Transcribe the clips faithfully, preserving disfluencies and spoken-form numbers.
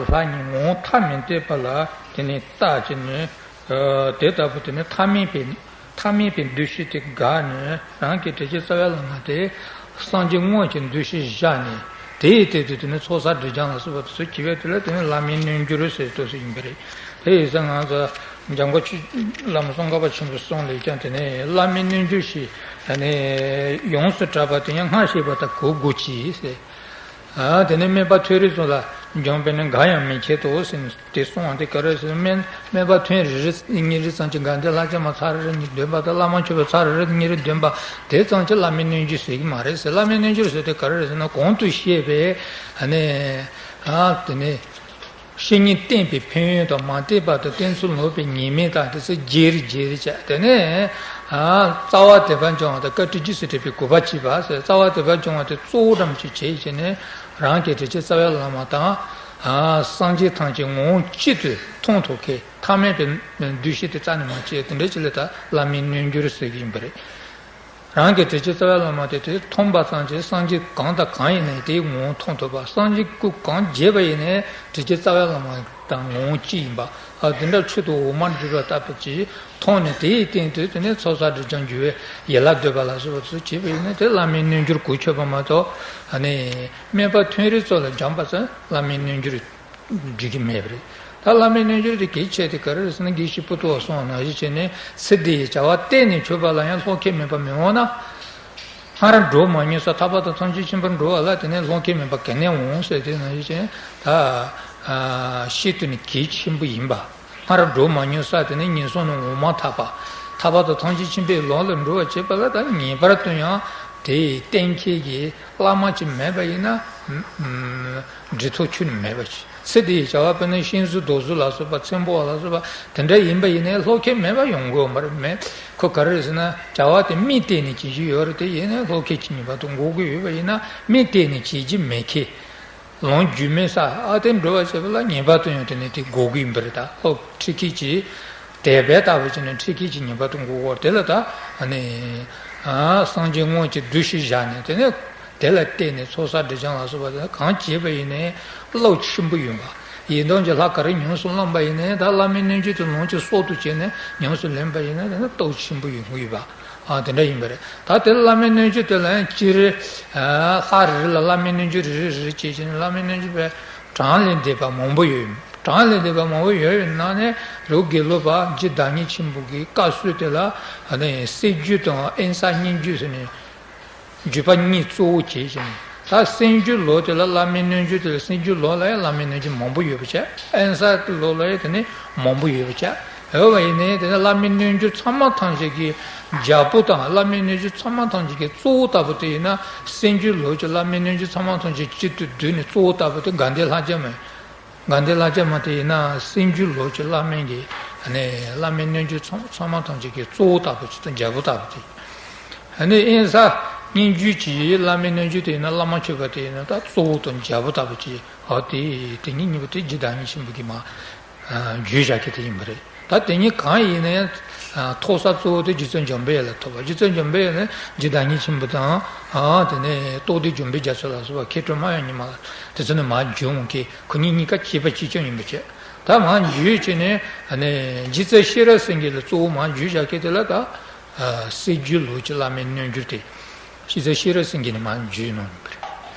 ལྷ་ཉིད་ངོ་བོ་ཐ་མི་དད་པ་ལ་དེ་ནས་བལྟ་བྱས་ནས། དེ་ལྟ་བུ་དེ་ནི་ཐ་མལ་པའི་ཐ་མལ་པའི་འདུ་ཤེས་དེ་འགགས་ནས། རང་གི་དྲིན་ཅན་རྩ་བའི་བླ་མ་དེ་སངས་རྒྱས་དངོས་ཀྱི་འདུ་ཤེས་བཞག་ནས། དེའི་སྟེང་དུ་དེ་ནི་ཚོགས་བསགས་སྒྲིབ་སྦྱང་ལ་སོགས་པ་དེ་ཚོ་བགྱིས་པས། དེ་ལ་དེ་ནི་བླ་མའི་རྣལ་འབྱོར་ཟེར་དུས་སུ་ཡིན་པ་རེད། དེ་ཡིན་ཙང་ང་ཚོ་འཇམ་མགོན་ཆོས་བླ་མ་ཙོང་ཁ་པ་ཆེན་པོའི་གསུང་ལས་ཀྱང་དེ་ནི་བླ་མའི་རྣལ་འབྱོར་ཞེས་ནི་ཡོངས་སུ་གྲགས་པ་དེ་ཡང་སྔར་བཤད་པ་ལྟར་གོ་དགོས་ཀྱི་ཟེར། ཨ། དེ་ནས་སྨན་པ་ཐོད་རིལ་ཚོགས་ལ་སྦྱངས་པས་ནི་འགའ་ཡང་མི་ཁྱད་དོ་ཟེར་ནས་དེ་གསུངས་པ་དེ་ག་རེ་ཟེར། སྨན་སྨན་པ་ཐུན་རེ་རེ་གཉིས་རེ་ཙམ་གྱིས་དགའ་ལྡན་ལྷ་བརྒྱ་མ་ཚར་རེ་རེ་གཉིས་འདོན་པ་དང་། བླ་མ་མཆོད་པ་ཚར་རེ་རེ་གཉིས་རེ་འདོན་པ་དེ་ཙམ་གྱིས་བླ་མའི་རྣལ་འབྱོར་ཟེར་གྱི་མ་རེད་ཟེར། བླ་མའི་རྣལ་འབྱོར་ཟེར་དེ་ག་རེ་རེད་ཟེར་ན། གོང་དུ་བཤད་པའི་ཨ་ནི། ཨ། དེ་ནས། བཤེས་གཉེན་བསྟེན་པའི་ཕན་ཡོན་དང་། མ་བསྟེན་པ་དང་བསྟེན་ཚུལ་ལོག་པའི་ཉེས་དམིགས་དང་། དེ་ཚོ་བརྗེ་རེས་བརྗེ་རེས་བྱས། དེ་ནས། ཨ། རྩ་བ་དད་པ་སྦྱོང་བ་དང་བཀའ་དྲིན་རྗེས་སུ་དྲན་པའི་གུས་པ་བྱེད་པ་ཟེར། རྩ་བ་དད་པ་སྦྱོང་བ་དེ་གཙོ་བོ་འདྲ་མོ་ཅིག་བྱས་བྱས་ནས། རང་གི་དྲིན་ཅན་རྩ་བའི་བླ་མ་དང་། ཨ། སངས་རྒྱས་ཐམས་ཅད་ངོ་བོ་གཅིག་ཏུ་མཐོང་ཐུབ་མཁན། ཐ་མལ་པའི་འདུ་ཤེས་དེ་རྩ་ནས་མ་སྐྱེས། དེ་འདྲ་ཅིག་ལ་ད་བླ་མའི་རྣལ་འབྱོར་ཟེར་གྱི་ཡིན་པ་རེད། རང་གི་དྲིན་ཅན་རྩ་བའི་བླ་མ་དེ་དེ་མཐོང་བ་ཙམ་གྱིས་སངས་རྒྱས་གང་དང་གང་ཡིན་ནའི་དེའི་ངོ་བོ་མཐོང་ཐུབ་པ། སངས་རྒྱས་སྐུ་གང་མཇལ་བ་ཡིན་ནའི་དྲིན་ཅན་རྩ་བའི་བླ་མ་དང་ངོ་བོ་གཅིག་ཡིན་པ། ཨ། དེ་འདྲ་ཆོས་དང་འོ་མ་འདྲེས་པ་ལྟ་བུ་ཅིག་མཐོང་ནས། དེའི་སྟེང་དུ་དེ་ནས་ཚོགས་བསགས་སྒྲིབ་སྦྱང་འགྱུར་བའི་ཡན་ལག་བཟླས་པ་ལ་སོགས་པ་ཚོ་བྱས་པ་ཡིན་ན། དེ་བླ་མའི་རྣལ་འབྱོར་གོ་ཆོད་པ་མ་གཏོགས། ཨ་ནི་སྨན་པ་ཐོད་རིལ་ཚོགས་ལ་སྦྱངས་པ་ཙམ་བླ་མའི་རྣལ་འབྱོར་འགྲིག་གི་མེད་པ་རེད། ད་བླ་མའི་རྣལ་འབྱོར་དེ་གལ་ཆེ་དེ་ག་རེ་རེད་ཟེར་ན། དགེ་བཤེས་པོ་ཏོ་བ་གསུངས་པ་ནང་བཞིན་བྱས་ནས། ཚེ་འདི་ཡི་བྱ་བ་གཏན་ནས་ཆོད་པ་ལ་ཡང་བློ་ཁེལ་མེད་པ་མི་འོང་ན། སྔར་འགྲོ་མ་མྱོང་ས་ཐར་པ་དང་ཐམས་ཅད་མཁྱེན་པར་འགྲོ་བ་ལ་དེ་ནས་བློ་ཁེལ་མེད་པ་ག་ནས་འོང་ཟེར་དེ་ནང་བཞིན་བྱས་ནས། ད་ཤེས་ཐུབ་ནི་གལ་ཆེན་པོ་ཡིན་པ། སྔར་འགྲོ་མ་མྱོང་ས་དེ་ནས་ངན་སོང་ནས་འོང་མ་ཐག་པ། ཐར་པ་དང་ཐམས་ཅད་མཁྱེན་པའི་ལམ་ལ་འགྲོ་བར་བྱེད་པ་ལ། ད་ངེས་པར་དུ་ཡང་དེ་གཏན་འཁེལ་གྱི་བླ་མ་ཅིག་མེད་པ་ཡིན་ན། འབྲི་ཐོག་ཁྱོན་ནས་མེད་པ་ཅིག་ཚེ་འདིའི་བྱ་བ་དཔེར་ན་ཤིང་བཟོ་རྡོ་བཟོ་ལ་སོགས་པ། ཚོན་པོ་བ་ལ་སོགས་པ་དེ་འདྲ་ཡིན་པ་ཡིན་ནའི་བློ་ཁེལ་མེད་པ་ཡོང་དགོས་མ་རེད། མེད། ཁོ་ག་རེ་རེད་ཟེར་ན། བྱ་བ་དེ་མིག་གཏད་ནས་བྱེད་ཀྱི་ཡོད་རེད། དེ་ཡིན་ནའི་བློ་ཁེལ་གྱི་ངེས་པར་དུ་དགོས་ཀྱི་ཡོད་པ་ཡིན་ན། མིག་གཏད་ནས་བྱེད་ཀྱི་མེད་མཁན། ལམ་རྒྱུས་མེད་ས། ཨ། དེ་འགྲོ་བ་བྱེད་པ་ལ་ངེས་པར་དུ་ཡང་དེ་ནས་དེ་དགོས་ཀྱི་ཡིན་པ་རེད། ད་ཁོ་ཁྲིད་མཁན་གྱི་དད་པ་ལྟ་བུ་བྱས་ནས་ཁྲིད་མཁན་གྱི་ངེས་པར་དུ་དགོས་ཀྱི་ཡོད་རེད། དེ་ལ་ད་ཨ་ནི། ཨ། སངས་རྒྱས་དངོས་ཀྱི་འདུ་ཤེས་བཞག་ནས། དེ་ནས་དེ་ལ་བརྟེན་ནས་ཚོགས་བསགས་སྒྲིབ་སྦྱང་ལ་སོགས་པ་དེ་གང་བྱས་པ་ཡིན་ནའི་བློ་ཆེན་པོ་ཡོང་བ། ཡི་དམ་གྱི་ལྷ་ག་རེ་ཉམས་སུ་བླངས་པ་ཡིན་ནའི། ད་བླ་མའི་རྣལ་འབྱོར་དེ་ལོངས་སྤྱོད་གསོག་ཏུ་བྱས་ནས་ཉམས་སུ་ལེན་པ་ཡིན་ན། དེ་ནི་སྟོབས་ཆེན་པོ་ཡོང་གི་ཡོད་པ། ཨ། དེ་འདྲ་ཡིན་པ་རེད། ད་དེ་བླ་མའི་རྣལ་འབྱོར་དེ་ལ་ཡང་སྤྱིར། ཨ། ལྷ་རེ་རེ་ལ་བླ་མའི་རྣལ་འབྱོར་རེ་རེ་རེ་རེ་བྱས་བྱས་ནས་བླ་མའི་རྣལ་འབྱོར་པའི་གྲངས་ལས་འདས་པ་མང་པོ་ཡོད། གྲངས་ལས་འདས་པ་མང་པོ་ཡོད་པའི་ནང་ནས་རི་བོ་དགེ་ལུགས་པ་རྗེ་བདག་ཉིད་ཆེན་པོ་གི་བཀའ་སྲོལ་དེ་ལ། ཨ་ནི་གསེར་འགྱུར་དང་དབེན་ས་སྙན་བརྒྱུད་ཟེར་ནས། བརྒྱུད་པ་གཉིས་གཙོ་བོ་བྱས་ཤིང་། ད་གསེར་འགྱུར་ལུགས་དེ་ལ་བླ་མའི་རྣལ་འབྱོར་དེ་ལ། གསེར་འགྱུར་ལུགས་ལ་ཡང་བླ་མའི་རྣལ་འབྱོར་མང་པོ་ཡོད་པ་བྱས། དབེན་ས་ལུགས་ལ་ཡང་དེ་ནས་མང་པོ་ཡོད་པ་བྱས། ཡོད་པ་ཡིན་ནའི་དེ་ནས་བླ་མའི་རྣལ་འབྱོར་ཚང་མ་ཐམས་ཅད་ཀྱི་རྒྱལ་པོ་དང་། བླ་མའི་རྣལ་འབྱོར་ཚང་མ་ཐམས་ཅད་ཀྱི་གཙོ་བོ་ལྟ་བུ་དེ་ཡིན་ན། གསེར་འགྱུར་ལུགས་ཀྱི་བླ་མའི་རྣལ་འབྱོར་ཚང་མ་ཐམས་ཅད་གཅིག་ཏུ་བསྡུས་ནས་གཙོ་བོ་ལྟ་བུ་དེ་དགའ་ལྡན་ལྷ་བརྒྱ་མ་ཡིན། དགའ་ལྡན་ལྷ་བརྒྱ་མ་དེ་ཡིན་ན་གསེར་འགྱུར་ལུགས་ཀྱི་བླ་མའི་གི། ཨ་ནི་བླ་མའི་རྣལ་འབྱོར་ཚང་ཚང་མ་ཐམས་ཅད་ཀྱི་གཙོ་བོ་ལྟ་བུ་ཅིག་དང་རྒྱལ་པོ་ལྟ་བུ་དེ། ཨ་ནི་དབེན་ས་སྙན་བརྒྱུད་ཀྱི་བླ་མའི་རྣལ་འབྱོར་དེ་ཡིན་ན། བླ་མ་མཆོད་པ་དེ་ཡིན་ན་ད་གཙོ་བོ་དང་རྒྱལ་པོ་ལྟ་བུ་ཅིག་ཨ། དེ་དེ་གཉིས་གཉིས་པོ་དེ་རྗེ་བདག་ཉིད་ཆེན་པོ་གིས་མར་བརྗོད་བཞག་མཁན་དེ་ཡིན་པ་རེད། ད་དེ་གཉིས་གང་ཡིན་ན་ཡང་ཐོག་ས་གཙོ་བོ་དེ་རྗེ་བཙུན་འཇམ་དཔལ་ལ་ཐོགས་པ། རྗེ་བཙུན་འཇམ་དཔལ་ནི་རྗེ་བདག་ཉིད་ཆེན་པོ་དང་། ཨ། དེ་ནས་རྟོགས་ལྡན་འཇམ་དཔལ་རྒྱ་མཚོ་ལ་སོགས་པ་མཁས་གྲུབ་སྨྲ་བའི་ཉི་མ་དེ་ཚོ་ནས་མར་བརྗོད་འོང་མཁན། ཁོ་གཉིས་གཉིས་ཀ་བྱེད་པ་གཅིག་རྐྱང་ཡིན་པ་བྱས། ད་མར་བརྗོད་བྱས་ནས། ཨ་ནི་རྗེ་བཙུན་ཤེས་རབ་སེང་གེ་ལ་གཙོ་བོ་མར་བརྗོད་བཞག་མཁན་དེ་ལ་ད། ཨ། གསེར་འགྱུར་ལུགས་ཀྱི་བླ་མའི་རྣལ་འབྱོར་དེ། ཤེས་རབ་སེང་གེ་ནས་མར་བརྗོད་གནང་ཡོད་པ་རེད།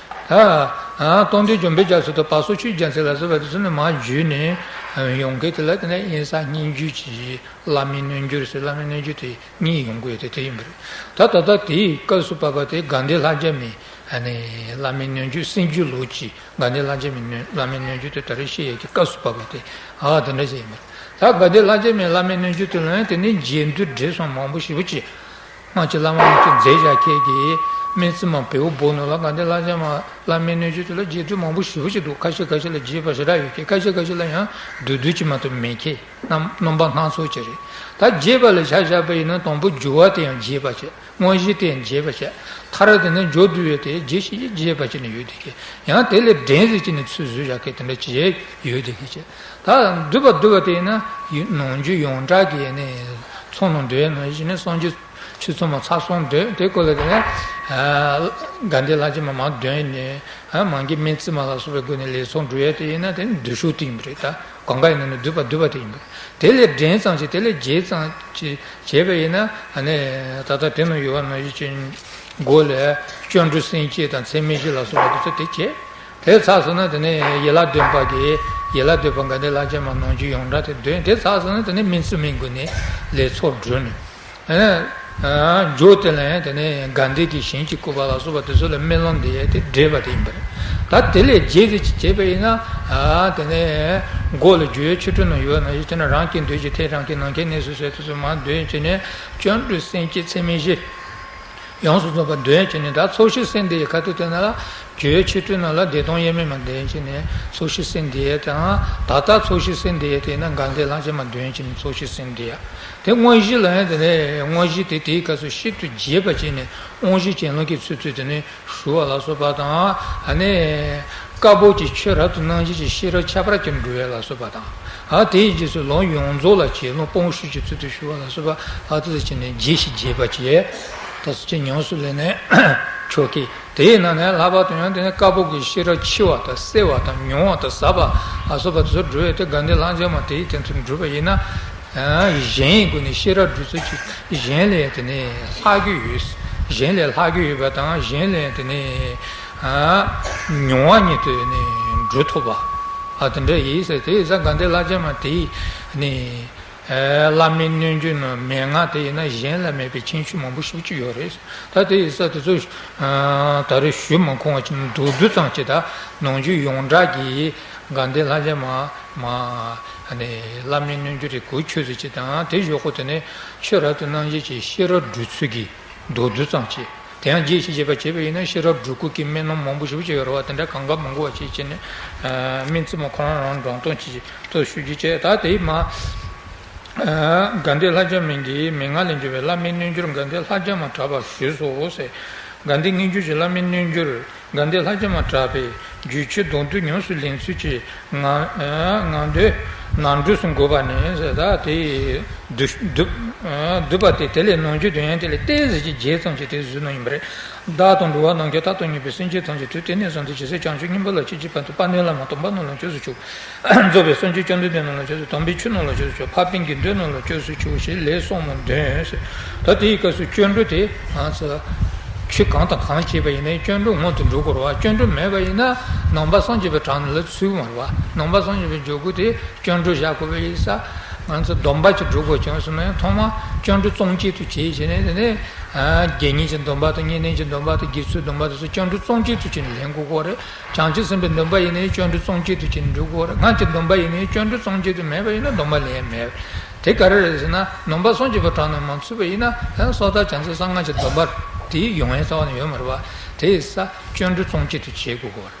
ད། ཨ། རྟོགས་ལྡན་འཇམ་དཔལ་རྒྱ་མཚོ་དང་བ་སོ་ཆོས་རྒྱལ་མཚན་ལ་སོགས་པ་དེ་ཚོ་ནས་མར་བརྗོད་ནས་ཡོང་མཁན་དེ་ལ། དེ་ནས་དབེན་ས་སྙན་བརྒྱུད་ཀྱི་བླ་མའི་རྣལ་འབྱོར་ཟེར། བླ་མའི་རྣལ་འབྱོར་དེ་གཉིས་ཡོང་གི་ཡོད་དེ། དེ་ཡིན་པ་རེད། ད་ད་ལྟ་དེའི་སྐབས་སུ་བབས་པ་དེ་དགའ་ལྡན་ལྷ་བརྒྱ་མའི། ཨ་ནི་བླ་མའི་རྣལ་འབྱོར་གསེར་འགྱུར་ལུགས་ཀྱི་དགའ་ལྡན་ལྷ་བརྒྱ་མའི་བླ་མའི་རྣལ་འབྱོར་དེ་ད་རེས་བཤད་ཡས་ཀྱི་སྐབས་སུ་བབས་པ་དེ། ཨ། དེ་འདྲ་ཞིག་ཡིན་པ་རེད། ད་དགའ་ལྡན་ལྷ་བརྒྱ་མའི་བླ་མའི་རྣལ་འབྱོར་དེ་ལ་ཡང་དེ་ནི་རྒྱས་བསྡུས་འགྲེལ་ཚུལ་མང་པོ་ཞེ་པོ་ཅིག་སྔགས་ཀྱི་བླ་མ་རྣམས་ཀྱིས་མཛད་བཞག་མཁན་གྱི་སྨན་རྩིས་མ་བལ་པོ་བོ་ནོར་ལ། དགའ་ལྡན་ལྷ་བརྒྱ་མ་བླ་མའི་རྣལ་འབྱོར་དེ་ལ་རྒྱས་བསྡུས་མང་པོ་ཞེ་པོ་ཅིག་འདུག་ཁ་ཤས་ཁ་ཤས་ལ་རྒྱས་པ་ཞེ་དྲག་ཡོད་མཁན། ཁ་ཤས་ཁ་ཤས་ལ་ཡང་བསྡུས་བསྡུས་ཅིག་མ་གཏོགས་མེད་མཁན། རྣམ་རྣམ་པ་སྣ་ཚོགས་ཅིག་རེད། ད་རྒྱས་པ་ལ་ཆ་བཞག་པ་ཡིན་ན། དང་པོ་སྦྱོར་བ་དེ་ཡང་རྒྱས་པ་བྱས། དངོས་གཞི་དེ་ཡང་རྒྱས་པ་བྱས། མཐར་དེ་ནི་སྦྱོར་བསྡུ་བའི་དེ་རྒྱས་བཤད་རྒྱས་པ་བྱས་ནས་ཡོད་དེ་གི། ཡང་དེ་ལས་འགྲེལ་ཟེར་གྱི་ནི་ཚུལ་བཟོས་བཞག་མཁན་དེ་འདྲ་ཅིག་ཡོད་དེ་གི་བྱས། ད་བསྡུས་པ་བསྡུས་པ་དེ་ཡིན་ན་ནང་རྒྱུད་ཡོངས་གྲགས་ཀྱི་ནི་ཚོགས་ནང་འདུས་ནང་བཞིན་ནི་སངས་རྒྱས། ཆོས་ཚོགས་མ་ཚར་སོང་འདོན་དེ་སྐོར་ལ་དེ་ནས་དགའ་ལྡན་ལྷ་རྗེ་མ་མར་འདོན་ནས་མང་གི་སྨིན་བྱེད་མ་ལ་སོགས་པའི་སྒོ་ནས་ལས་ཚོགས་འགྲུབ་ཡས་དེ་ཡིན་ན་དེ་ནི་བསྡུས་གཞུང་དེ་ཡིན་པ་རེད། ད་གང་ག་ཡིན་ན་ནི་བསྡུས་པ་བསྡུས་པ་དེ་ཡིན་པ་རེད། དེ་ལས་འདྲེན་ཙམ་གྱིས་དེ་ལས་རྒྱས་ཙམ་གྱིས་བྱས་པ་ཡིན་ན་ཨ་ནི་ད་ལྟ་དེ་ནང་ཡོད་པ་ནང་བཞིན་གྱི་མགོ་ལ་སྐྱབས་འགྲོ་སེམས་བསྐྱེད་དང་ཚད་མེད་བཞི་ལ་སོགས་པ་དེ་ཚོ་དེ་བྱས། དེ་ཚར་སོང་ན་དེ་ནས་ཡན་ལག་བདུན་པ་གི་ཡན་ལག་བདུན་པ་དགའ་ལྡན་ལྷ་རྗེ་མ་ནང་རྒྱུད་ཡོངས་གྲགས་དེ་འདོན། དེ་ཚར་སོང་ན་དེ་ནས་སྨིན་བྱེད་མའི་སྒོ་ནས་ལས་ཚོགས་འགྲུབ་ནས། ཨ་མཇུག་དེ་ལ་ཡང་དེ་ནས་དགའ་ལྡན་གྱི་ཞིང་གི་བཀོད་པ་ལ་སོགས་པ་དེ་ཚོ་ལ་སྨོན་ལམ་འདེབས་ཡས་དེ་འགྲེལ་པ་དེ་ཡིན་པ་རེད། ད་དེ་ལས་རྒྱས་ཙམ་ཅིག་བྱས་པ་ཡིན་ན་ཨ་དེ་ནས་མགོ་ལ་རྒྱུ་ཡི་ཆོ་འཕྲུལ་ནང་ཡོད་ནང་བཞིན་དེ་ན་རང་གི་འདོད་ཀྱི་ཐད་རང་གི་ནམ་མཁའི་གནས་སུ་གསལ་དུ་སོང་མ་འདོད་ཀྱི་ནས་སྐྱབས་འགྲོ་སེམས་བསྐྱེད་ཚད་མེད་བཞི། ཡོངས་སུ་རྫོགས་པ་འདོན་བྱས་ནས་ད་ཚོགས་ཞིང་སེམས་འདི་ཡི་ཁ་ཐུག་དེ་ན་ལ་རྒྱུ་ཡི་ཆོ་འཕྲུལ་ནང་ལ་བདེ་སྟོང་དབྱེར་མེད་མ་འདོན་བྱས་ནས་ཚོགས་ཞིང་སེམས་འདི་ཡི་དང་ད་ལྟ་ཚོགས་ཞིང་སེམས་འདི་ཡི་དེ་ན་དགའ་ལྡན་ལྷ་རྗེ་མ་འདོན་བྱས་ནས་ཚོགས་ཞིང་སེམས་འདི་ཡི་དེ་དངོས་གཞི་ལ་ཡང་དེ་ནས་དངོས་གཞི་དེ་དེའི་སྐབས་སུ་ཤིན་ཏུ་རྒྱས་པ་བྱས་ནས་དབང་བཞི་གྱེན་ལོག་གི་ཚུལ་དུ་དེ་ནས་ཞུ་བ་ལ་སོགས་པ་དང་ཨ་ནི་བཀའ་བབས་ཀྱི་ཆོས་རབ་ཏུ་རྣམ་འབྱེད་ཀྱི་ཤེས་རབ་ཁྱད་པར་གྱིས་འགྲོ་བ་ལ་སོགས་པ་དང་། ཨ་དེའི་རྗེས་སུ་ལམ་ཡོངས་རྫོགས་ལ་བྱེད་ལམ་སྤོང་བྱེད་ཀྱི་ཚུལ་དུ་ཞུ་བ་ལ་སོགས་པ་ཨ་ཏི་ཟེར་གྱི་ནས་རྒྱས་ཤིང་རྒྱས་པ་བྱས། ད་སུ་ཅི་ཉམས་སུ་ལེན་ནས་ཆོག་གི། དེའི་ནང་ནས་ལྷག་པར་དུ་ཡང་དེ་ནས་བཀའ་བབས་ཀྱི་ཤེས་རབ་ཆེ་བ་དང་གསལ་བ་དང་མྱུར་བ་དང་ཟབ་པ་ཨ་སོགས་པ་དེ་ཚོ་འགྲོ་བའི་དེ་དགའ་ལྡན་ལྷ་རྗེ་མ་དེའི་དོན་དུ་འགྲུབ་པ་ཡིན་ན། གཞན་ཡི་སྒོ་ནས་ཤེས་རབ་སྒྲུབ་ཚུལ་གྱི་གཞན་ལས་དེ་ནས་ལྷག་གི་ཡོད། གཞན་ལས་ལྷག་གི་ཡོད་པ་དང་གཞན་ལས་དེ་ནས་མྱུར་བ་ཉིད་དུ་ནས་འགྲུབ་ཐུབ་པ། ཨ་དེ་འདྲ་ཡིན་ཟེར། དེ་ཡིན་ཙང་དགའ་ལྡན་ལྷ་རྗེ་མ་དེ་ནས་བླ་མའི་རྣལ་འབྱོར་ནང་མན་ངག་དེ་ཡིན་ན་གཞན་ལ་མེད་པའི་ཁྱད་ཆོས་མང་པོ་ཞེ་པོ་ཅིག་ཡོད་རེད། ད་དེ་ཡིན་ཙང་དེ་ཚོ་ད་རེས་ཞུ་མ་ཁོམ་པ་ཅིག་མདོར་བསྡུས་ཙམ་ཅིག་ད་ནང་རྒྱུད་ཡོངས་གྲགས་ཀྱི་དགའ་ལྡན་ལྷ་རྗེ་མ། མ། ཨ་ནི་བླ་མའི་རྣལ་འབྱོར་རེ་གོ་ཆོད་ཟེར་ཅིག་དང་དེ་ཞོག་ཁོ་དེ་ནས་ཆོས་རབ་ཏུ་རྣམ་འབྱེད་ཀྱི་ཤེས་རབ་སྒྲུབ་ཚུལ་གྱི་མདོར་བསྡུས་ཙམ་ཅིག་དེ་ཡང་རྒྱས་ཤིང་རྒྱས་པ་བྱས་པ་ཡིན་ན་ཤེས་རབ་སྒྲུབ་སྐོར་གྱི་སྨོན་ལམ་མང་པོ་ཞེ་པོ་ཅིག་ཡོད་རེད་བ། དེ་འདྲ་གང་ག་མང་པོ་བ་ཅིག་བྱས་ནས་སྨིན་བྱེད་མ་ཁོ་རང་རང་འགྲོ་སྟངས་ཅིག་ཏུ་ཞུ་རྒྱུ་བྱས། ད་དེའི་མ། དགའ་ལྡན་ལྷ་རྗེ་མ་གི་མན་ངག་ལས་འབྱུང་བའི་བླ་མའི་རྣལ་འབྱོར་དགའ་ལྡན་ལྷ་རྗེ་མ་གྲགས་པ་ཞུས་སོ་ཟེར། དགའ་ལྡན་རྣལ་འབྱོར་གྱི་བླ་མའི་རྣལ་འབྱོར། དགའ་ལྡན་ལྷ་རྗེ་མ་གྲགས་པའི་རྒྱུད་ཆོས་བདག་འདུས་ཉམས་སུ་ལེན་ཚུལ་གྱི་ང་ང་འདོད་ནང་འགྲོས་སུ་འགོད་པ་ནི་ཟེར། ད་དེ་བསྡུས་བསྡུས་བསྡུས་པ་དེ་དེ་ལས་ནང་རྒྱུད་དོན་ཡན་དེ་ལས་ཏོག་ཙམ་ཅིག་རྒྱས་ཙམ་ཅིག་དེ་བཟོས་གནང་ཡིན་པ་རེད། བདག་དང་འགྲོ་བ་རྣམས་ཀྱང་མཐའ་དང་ཉེ་བའི་སེམས་ཅན་ཐམས་ཅད་དུས་དེ་ནས་བཟུང་སྟེ་ཇི་སྲིད་བྱང་ཆུབ་སྙིང་པོ་ལ་མཆིས་ཀྱི་བར་དུ་དཔག་ནས་བླ་མ་དམ་པ་རྣམས་ལ་སྐྱབས་སུ་མཆིའོ། རྫོགས་པའི་སངས་རྒྱས་བཅོམ་ལྡན་འདས་རྣམས་ལ་སྐྱབས་སུ། དམ་པའི་ཆོས་རྣམས་ལ་སྐྱབས་སུ་མཆིའོ། འཕགས་པའི་དགེ་འདུན་རྣམས་ལ་སྐྱབས་སུ་མཆིའོ་ཞེས་ལན་གསུམ་མོ་འདོན་ཟེར། ད་དེའི་སྐབས་སུ་སྐྱབས་འགྲོ་དེ་ང་ཚོ་ཆོས་གང་དང་གང་བྱས་པ་ཡིན་ནའི་སྐྱབས་འགྲོ་སྔོན་དུ་འགྲོ་དགོས་རེད་བ། སྐྱབས་འགྲོ་མེད་པ་ཡིན་ན་ནང་པ་སངས་རྒྱས་པའི་གྲངས་ནང་ལ་ཚུད་མ་རེད་བ། ནང་པ་སངས་རྒྱས་པའི་འཇུག་སྒོ་དེ་སྐྱབས་འགྲོ་བཞག་དགོས་པ་ཡིན་ཙང་ང་ཚོ་སྡོམ་པ་ཅིག་སྒྲུབ་དགོས་བྱུང་སོང་ན་ཡང་ཐོག་མར་སྐྱབས་འགྲོ་བསམ་བྱེད་དུ་བྱས་བྱས་ནས་དེ་ནས་དགེ་བསྙེན་གྱི་སྡོམ་པ་དང་བསྙེན་གནས་ཀྱི་སྡོམ་པ་དང་དགེ་ཚུལ་སྡོམ་པ་དེ་ཚོ་སྐྱབས་འགྲོ་བསམ་བྱེད་དུ་བྱས་ནས་ལེན་དགོས་ཀྱི་རེད། བྱང་ཆུབ་སེམས་དཔའི་སྡོམ་པ་ཡིན་ནའི་སྐྱབས་འགྲོ་བསམ་བྱེད་དུ་བྱས་ནས་འགྲུབ་དགོས་རེད། སྔགས་ཀྱི་སྡོམ་པ་ཡིན་ནའི་སྐྱབས་འགྲོ་བསམ་བྱེད་དུ་མེད་པ་ཡིན་ན་སྡོམ་པ་ལེན་ཡས་མེད། དེ་ག་རེ་རེད་ཟེར་ན་ནང་པ་སངས་རྒྱས་པའི་གྲངས་ནང་མ་ཚུད་པ་ཡིན་ན་ཡང་སོ་ཐར་བྱང་སེམས་གསང་སྔགས་ཀྱི་སྡོམ་པ་དེ་ཡོང་ཡས་རྩ་བ་ནས་ཡོད་མ་རེད་བ། དེ་ཡིན་ཙང་སྐྱབས་འགྲོ་བསམ་བྱེད་དུ་བྱེད་དགོས་ཀྱི་རེད།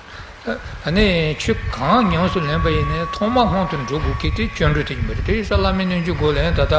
ཨ་ནི་ཆོས་གང་ཉམས་སུ་ལེན་པ་ཡིན་ནའི་ཐོག་མ་སྔོན་དུ་འགྲོ་དགོས་ཀྱི་དེ་སྐྱབས་འགྲོ་དེ་ཡིན་པ་རེད། དེ་ཡིན་ཙང་བླ་མའི་རྣལ་འབྱོར་སྒོ་ལ་ཡང་ད་ལྟ་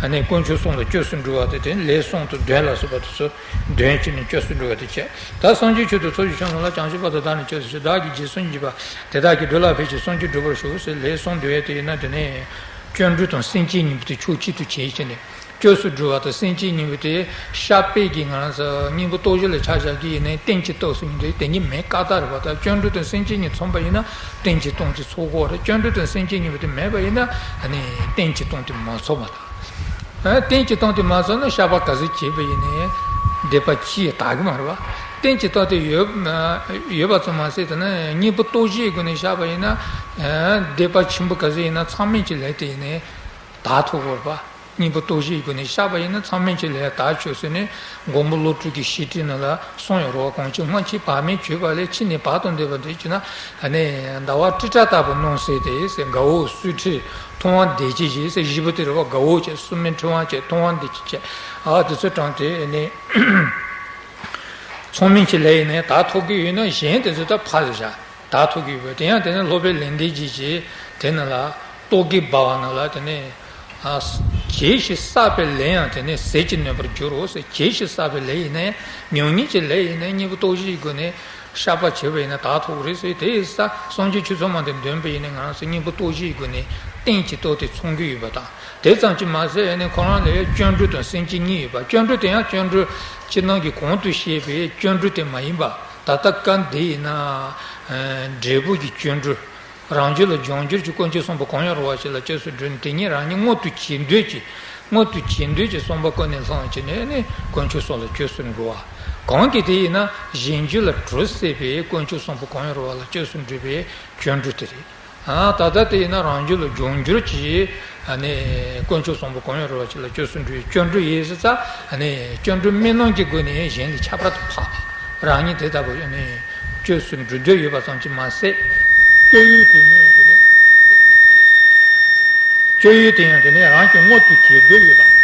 ཨ་ནི་དཀོན་མཆོག་གསུམ་ལ་སྐྱབས་སུ་འགྲོ་བ་དེ་དེ་ལན་གསུམ་དུ་འདོན་ལ་སོགས་པ་དེ་ཚོ་འདོན་བྱས་ནས་སྐྱབས་སུ་འགྲོ་བ་དེ་བྱས། ད་སངས་རྒྱས་ཆོས་དང་ཚོགས་ཀྱི་མཆོག་རྣམས་ལ། བྱང་ཆུབ་བར་དུ་བདག་ནི་སྐྱབས་སུ་མཆི། བདག་གིས་རྗེས་སུ་མཆིས་པ་དེ་དག་གིས། འགྲོ་ལ་ཕན་ཕྱིར་སངས་རྒྱས་འགྲུབ་པར་ཤོག་ཟེར་ལན་གསུམ་འདོན་ཡས་དེ་ཡིན་ན་དེ་ནས་སྐྱབས་འགྲོ་དང་སེམས་བསྐྱེད་གཉིས་པོ་དེ་ཕྱོགས་གཅིག་ཏུ་བྱས་བྱས་ནས། སྐྱབས་སུ་འགྲོ་བ་དང་སེམས་བསྐྱེད་གཉིས་པོ་དེ་བཤགས་པའི་གི་ང་རང་ཚོ་སྙིང་པོ་སྟོབས་བཞི་ལ་ཆ་བཞག་གི་ཡིན་ནའི་རྟེན་གྱི་སྟོབས་ཟེར་མི་འདུག་དེ་གཉིས་མེད་ཀ་དག་རེད་པ། ད་སྐྱབས་འགྲོ་དང་སེམས་བསྐྱེད་གཉིས་ཚང་པ་ཡིན་ན་རྟེན་གྱི་སྟོབས་དེ་ཚོགས་ཀྱི་རེད། སྐྱབས་འགྲོ་དང་སེམས་བསྐྱེད་གཉིས་པོ་དེ་མེད་པ་ཡིན་ན་ཨ་ནི་རྟེན་གྱི་སྟོབས་དེ་མ་ཚོགས་པ་དང་། རྟེན་གྱི་སྟོབས་དེ་མ་ཚོགས་ན་བཤགས་པ་ག་ཚོད་བྱས་པ་ཡིན་ནའི་སྡིག་པ་ཅི་ཡང་དག་གི་མ་རེད་པ། རྟེན་གྱི་སྟོབས་དེ་ཡོད་ཡོད་པ་ཙམ་མ་ཟད་དེ་ནི་སྙིང་པོ་སྟོབས་བཞིའི་སྒོ་ནས་བཤགས་པ་ཡིན་ན་སྡིག་པ་ཆེན་པོ་ག་ཚོད་ཡིན་ན་ཚང་མས་ཀྱི་ལས་དེ་ཡིན་ནའི་དག་ཐུབ་ཀྱི་རེད་པ། སྙིང་པོ་སྟོབས་བཞིའི་སྒོ་ནས་བཤགས་པ་ཡིན་ན་ཚང་མས་ཀྱི་ལས་དག་ཆོག་ཟེར་ནས་མགོན་པོ་བློ་གྲོས་ཀྱི་བཤེས་སྤྲིང་ནང་ལ་གསུངས་ཡོད་རེད་པ། གང་ཕྱིར་སྔར་བྱས་བག་མེད་གྱུར་པ་ལས། ཕྱིས་ནས་བག་ཏུ་འདོད་པ་འདོད་ཀྱི་ན། ཨ་ནི་ཟླ་བ་ཊི་ཊ་ལྟ་བུ་སྣང་ཟེར་ཏེ་ཟེར། དགའ་བོ་སུས་ཁྲིད་མཐོང་བ་བདེ་སྐྱིད་ཅེས་ཟེར་བཞི་པོ་དེ་རེད་པ། དགའ་བོ་བྱས་སུ་མེད་ཕྲེང་བ་བྱས་མཐོང་བ་བདེ་སྐྱིད་བྱས། ཨ་དེ་ཚོ་དྲངས་ཏེ་ཨ་ནི་ཚང་མས་ཀྱི་ལས་ཡིན་ནའི་དག་ཐུབ་ཀྱི་ཡོད་ན་གཞན་དེ་ཚོ་ད་ཕར་བཞག་དག་ཐུབ་ཀྱི་ཡོད་པ་དེ་ཡང་དེ་ནི་སློབ་དཔོན་ལེགས་ལྡན་འབྱེད་ཀྱི་དེ་ནི་ལ་རྟོག་གེ་སྦ་བ་ནང་ལ་དེ་ནི། གྱིས་ཤིག་བསགས་པའི་ལས་ཡང་དེ་ནི་ཟིལ་གྱིས་གནོན་པར་འགྱུར་རོ་ཟེར། གྱིས་ཤིག་བསགས་པའི་ལས་ཡིན་ནའི་མྱ་ངན་གྱི་ལས་ཡིན་ནའི་སྙིང་པོ་སྟོབས་བཞིའི་སྒོ་ནས་བཤགས་པ་བྱས་པ་ཡིན་ན་དག་ཐུབ་ཀྱི་རེད་ཟེར། དེ་ཡིན་ཙང་སངས་རྒྱས་ཆོས་ཚོགས་མ་དེ་འདོན་པ་ཡིན་ནའི་ང་རང་ཚོ་སྙིང་པོ་སྟོབས་བཞིའི་སྒོ་ནས་ སྟེང་གི་ལྟོ་དེ་ཚོང་གི་ཡོད་པ་དང་། དེ་ཙམ་གྱིས་མ་ཟད་ཨ་ནི་ཁོ་རང་ལ་ཡང་སྐྱོན་འགྲོ་དང་སེམས་ཅན་གཉིས་ཡོད་པ། སྐྱོན་འགྲོ་དེ་ཡང་སྐྱོན་འགྲོ་ཕྱི་ནང་གི་གོང་དུ་བཤད་པའི་སྐྱོན་འགྲོ་དེ་མ་ཡིན་པ། ད་ལྟ་སྐབས་འདི་ཡིན་ན་འབྲས་བུ་གི་སྐྱོན་འགྲོ། རང་རྒྱུད་ལ་འབྱུང་འགྱུར་གྱི་དཀོན་མཆོག་གསུམ་པོ་གང་ཡང་རུང་བ་ཞིག་ལ་སྐྱབས་སུ་འགྲོ་ནས་དེ་ཉིད་རང་ཉིད་མངོན་དུ་བྱེད་འདོད་ཀྱི་མངོན་དུ་བྱེད་འདོད་ཀྱི་བསམ་པ་ཀུན་ནས་བསླངས་བྱས་ནས་ནི་དཀོན་མཆོག་གསུམ་ལ་སྐྱབས་སུ་འགྲོ་བ། གང་གིས་དེ་ཡིན་ན་གཞན་རྒྱུད་ལ་གྲོལ་སྲིད་པའི་དཀོན་མཆོག་གསུམ་པོ་གང་ཡང་རུང་བ་ལ་སྐྱབས་སུ་འགྲོ་བའི་སྐྱོན་འགྲོ་དེ་རེད། ཨ། ད་ལྟ་དེ་ཡིན་ན་རང་རྒྱུད་ལ་འབྱུང་འགྱུར་གྱི་ཨ་ནི་དཀོན་མཆོག་གསུམ་པོ་གང་ཡང་རུང་བ་ཅིག་ལ་སྐྱབས་སུ་འགྲོ་བའི་སྐྱོན་འགྲོ་ཡིན་ཟེར་ཙང་། ཨ་ནི་སྐྱོན་འགྲོ་མི་སྣང་གི་སྒོ་ནས་གཞན་ལ་ཁྱད་པར་དུ་འཕགས་པ། རང་ཉིད་དེ་ལྟ་བུ་ཨ་ནི་སྐྱབས་སུ་འགྲོ་འདོད་ཡོད་པ་ཙམ་གྱིས་མ་ཟད། སྐྱོན་ཡོན་དེ་ནི་ཡང་དེ་ནི། སྐྱོན་ཡོན་དེ་ཡང་དེ་ནི་རང་གིས་མངོན་དུ་བྱེད་འདོད་ཡོད་པ།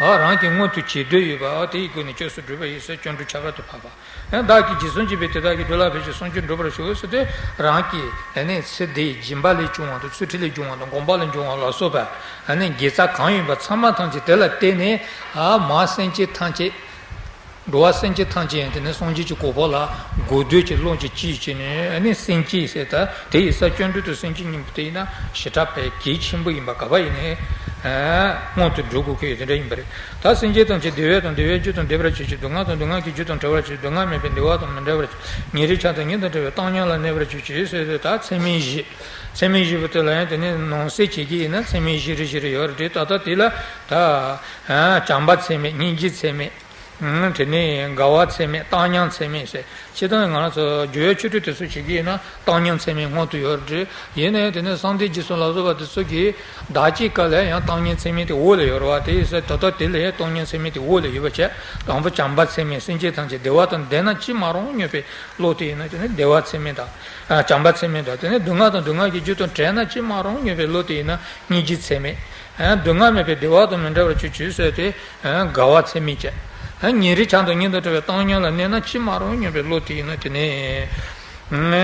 ཨ། རང་གིས་མངོན་དུ་བྱེད་འདོད་ཡོད་པ། ཨ། དེའི་སྒོ་ནས་སྐྱབས་སུ་འགྲོ་བ་ཡིན་ཟེར་སྐྱོན་འགྲོ་ཁྱད་པར་དུ་འཕགས་པ། ཡང་བདག་གིས་རྗེས་སུ་མཆི་བས་དེ་དག་གི་དོན་ལ་ཕན་ཕྱིར་སངས་རྒྱས་འགྲུབ་པར་ཞུ་ཟེར་ཏེ། རང་གི་ཨ་ནི་ཚེ་འདིའི་སྦྱིན་པ་ལས་བྱུང་བ་དང་། ཚུལ་ཁྲིམས་ལས་བྱུང་བ་དང་། སྒོམ་པ་ལས་བྱུང་བ་ལ་སོགས་པ་ཨ་ནི་དགེ་རྩ་གང་ཡིན་པ་ཚང་མ་ཐམས་ཅད་དེ་ལ་བརྟེན་ནས། ཨ། མ་སེམས་ཅན་ཐམས་ཅད། འགྲོ་བ་སེམས་ཅན་ཐམས་ཅད་ཡང་དེ་ནི་སངས་རྒྱས་ཀྱི་གོ་འཕང་ལ་འགོད་འདོད་ཀྱི་བློ་ཅིག་སྐྱེས་བྱས་ནས། ཨ་ནི་སེམས་ཅན་ཟེར་ད་དེ་ཡིན་ཙང་སྐྱབས་འགྲོ་དང་སེམས་ཅན་གཉིས་པོ་དེ་ཡིན་ན་ཞེ་དྲག་པའི་གལ་ཆེན་པོ་ཡིན་པ། ག་པར་ཡིན་ནའི་མངོན་དུ་འགྲོ་དགོས་ཀྱི་ཡོད། དེ་འདྲ་ཡིན་པ་རེད། ད་སེམས་ཅན་ཐམས་ཅད་བདེ་བ་དང་བདེ་བའི་རྒྱུ་དང་ལྡན་པར་གྱུར་ཅིག། སྡུག་བསྔལ་དང་སྡུག་བསྔལ་གྱི་རྒྱུ་དང་བྲལ་བར་གྱུར་ཅིག། སྡུག་བསྔལ་མེད་པའི་བདེ་བ་དང་མི་འབྲལ་བར་གྱུར་ཅིག། ཉེ་རིང་ཆགས་སྡང་གཉིས་དང་བྲལ་བའི་བཏང་སྙོམས་ལ་གནས་པར་གྱུར་ཅིག་ཟེར་ཏེ། ད་ཚད་མེད་བཞི། ཚད་མེད་བཞི་པོ་དེ་ལ་ཡང་དེ་ནི་ནང་གསེས་བྱེད་ཀྱི་ཡིན་ན་ཚད་མེད་བཞི་རེ་བཞི་རེ་ཡོད་རེད། ད་ལྟ་དེ་ལ་ད་བྱམས་པ་ཚད་མེད། སྙིང་རྗེ་ཚད་མེད། དེ་ནས་དགའ་བ་ཚད་མེད། བཏང་སྙོམས་ཚད་མེད་ཟེར། སྤྱིར་བཏང་ང་རང་ཚོ་སྦྱོར་བའི་ཆོས་ཁྲིད་དེ་ཚོ་བྱེད་ཀྱི་ཡིན་ན་བཏང་སྙོམས་ཚད་མེད་སྔོན་དུ་ཡོད་རེད། ཡིན་ནའི་དེ་ནས་གསང་བདེ་རྗེས་གསུམ་ལ་སོགས་པ་དེ་ཚོ་གིས་བདག་གཅིག་ག་ལ་ཡང་བཏང་སྙོམས་ཚད་མེད་དེ་འོག་ལ་ཡོད་རེད་བ། དེ་ཡིན་ཙང་ད་ལྟ་དེ་ལ་ཡང་བཏང་སྙོམས་ཚད་མེད་དེ་འོག་ལ་ཡོད་པ་བྱས། དང་པོ་བྱམས་པ་ཚད་མེད། སེམས་ཅན་ཐམས་ཅད་བདེ་བ་དང་ལྡན་ན་ཅི་མ་རུང་སྙམ་པའི་བློ་དེ་ཡིན་ན་དེ་ནི་བདེ་བ་ཚད་མེད་དང་། ཨ། བྱམས་པ་ཚད་མེད་དང་། དེ་ནས་སྡུག་བསྔལ་དང་སྡུག་བསྔལ་གྱི་རྒྱུ་དང་བྲལ་ན་ཅི་མ་རུང་སྙམ་པའི་བློ་དེ་ཡིན་ན་སྙིང་རྗེ་ཚད་མེད། ཨ། སྡུག་བསྔལ་མེད་པའི་བདེ་བ་དང་མི་འབྲལ་བར་གྱུར་ཅིག་ཟེར་ཏེ། ཨ། དགའ་བ་ཚད་མེད་བྱས། ཨ། ཉེ་རིང་ཆགས་སྡང་གཉིས་དང་བྲལ་བའི་བཏང་སྙོམས་ལ་གནས་ན་ཅི་མ་རུང་སྙམ་པའི་བློ་དེ་ཡིན་ན་དེ་ནི་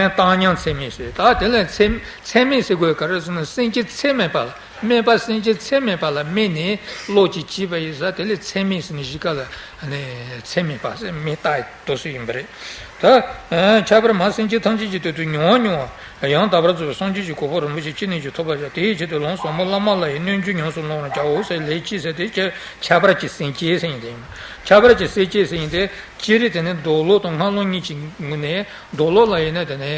བཏང་སྙོམས་ཚད་མེད་ཟེར། ད་དེ་ལ་ཚད་ཚད་མེད་ཟེར་དགོས་ག་རེ་ཟེར་ན། སེམས་ཅན་ཚད་མེད་པ་ལ། སྨད་པ་སེམས་ཅན་ཚད་མེད་པ་ལ་སྨད་ནས་བློ་ཅིག་སྐྱེས་པ་ཡིན་ཙང་དེ་ལ་ཚད་མེད་ཟེར་ནས་གཞི་ཀ་ལ་ཚད་མེད་པ་ཟེར། མེད་པ་དེ་ཚོ་ཡིན་པ་རེད། ད་ཁྱད་པར་མ་སེམས་ཅན་ཐམས་ཅད་ཀྱི་དོན་དུ་མྱོང་བ་མྱོང་བ། ཡང་དག་པར་རྫོགས་པའི་སངས་རྒྱས་ཀྱི་གོ་འཕང་རིན་པོ་ཆེ་ཅི་ནས་ཀྱང་ཐོབ་པར་བྱ། དེའི་ཆེད་དུ་ལམ་ཟབ་མོ་བླ་མ་ལ་ཡི་སྣོད་བཅུད་ཉམས་སུ་བླང་བར་བྱའོ་ཟེར། ལས་ཅི་ཟེར་ཏེ། ཁྱད་པར་གྱི་སེམས་ཅན་ཟེར་ཡིན་ཏེ། ཁྱད་པར་གྱི་སེམས་ཅན་ཟེར་ཡིན་ཏེ། སྤྱིར་དེ་ནི་འདོད་བློ་དང་སྔ་ལོགས་གཉིས་ཀྱི་ངོས་ནས། འདོད་བློ་ལ་ཡིན་ན་དེ་ནི་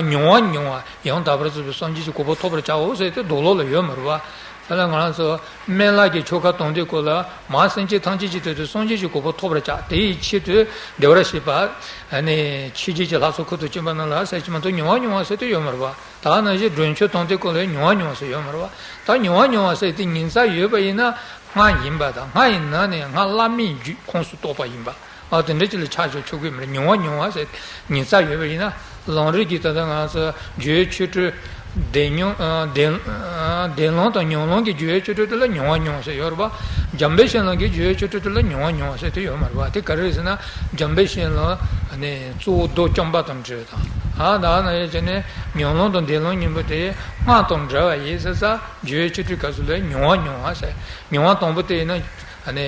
མྱོང་བ་མྱོང་བ། ཡང་དག་པར་རྫོགས་པའི་སངས་རྒྱས་ཀྱི་གོ་འཕང་ཐོབ་པར་བྱའོ་ཟེར་ཏེ་འདོད་བློ་ལ་ཡོད་མ་རེད་བ། དེ་ལ་ང་རང་ཚོ་སྨན་བླ་གི་ཆོ་ག་དོན་དེ་སྐོར་ལ། མ་སེམས་ཅན་ཐམས་ཅད་ཀྱི་དོན་དུ་སངས་རྒྱས་ཀྱི་གོ་འཕང་ཐོབ་པར་བྱ། དེའི་ཆེད་དུ་བདེ་བར་གཤེགས་པ་ཨ་ནི་ཆོས་རྗེ་ཀྱི་ལྷ་ཚོགས་ཁུར་དུ་བཅུག་པ་རྣམས་ལ་ཟེར་གྱི་མ་གཏོགས་མྱོང་བ་མྱོང་བ་ཟེར་དེ་ཡོད་མ་རེད་བ། ད་ནང་བཞིན་སྒྲོན་ཆོས་དོན་དེ་སྐོར་ལ་མྱོང་བ་མྱོང་བ་ཟེར་ཡོད་མ་རེད་བ། ད་མྱོང་བ་མྱོང་བ་ཟེར་དེ་ཉིན་མཚན་ཡོད་པ་ཡིན་ན་སྔགས་ཡིན་པ་དང་། སྔགས་ཡི་ནང་ནས་སྔགས་བླ་མེད་རྒྱུད་ཁོངས་སུ་གཏོགས་པ་ཡིན་པ། ཨ། དེ་འདྲ་ཅིག་ལ་ཆ་བཞག་ཆོག་གི་མ་རེད། མྱོང་བ་མྱོང་བ་ཟེར། ཉིན་མཚན་ཡོད་པ་ཡིན་ན། ལམ་རིམ་གྱི་ད་ལྟ་ང་ཚོ་སྦྱོར་བའི་ཆོས་ཁྲིད་བདེན་མྱོང་། ཨ། བདེན་བདེན་ལམ་དང་ཉམས་ལེན་གྱི་སྦྱོར་བའི་ཆོས་ཁྲིད་དེ་ལ་མྱོང་བ་མྱོང་བ་ཟེར་ཡོད་རེད་པ། འཇམ་དཔལ་བཤད་ལམ་གྱི་སྦྱོར་བའི་ཆོས་ཁྲིད་དེ་ལ་མྱོང་བ་མྱོང་བ་ཟེར་དེ་ཡོད་མ་རེད་པ། དེ་ག་རེ་རེད་ཟེར་ན། འཇམ་དཔལ་བཤད་ལམ་ནི་གཙོ་བོ་མདོ་རྐྱང་པ་དང་འབྲེལ་བ་དང་། ཨ། ད་ནང་བཞིན་བྱས་ནས་ཉམས་ལེན་དང་བདེན་ལམ་གཉིས་པོ་དེ་སྔགས་དང་འབྲེལ་བ་ཡིན་ཟེར་ཙང་། སྦྱོར་བའི་ཆོས་ཁྲིད་སྐབས་སུ་ལ་མྱོང་བ་མྱོང་བ་ཟེར། མྱོང་བ་དང་པོ་དེ་ཡིན་ན། ཨ་ནི་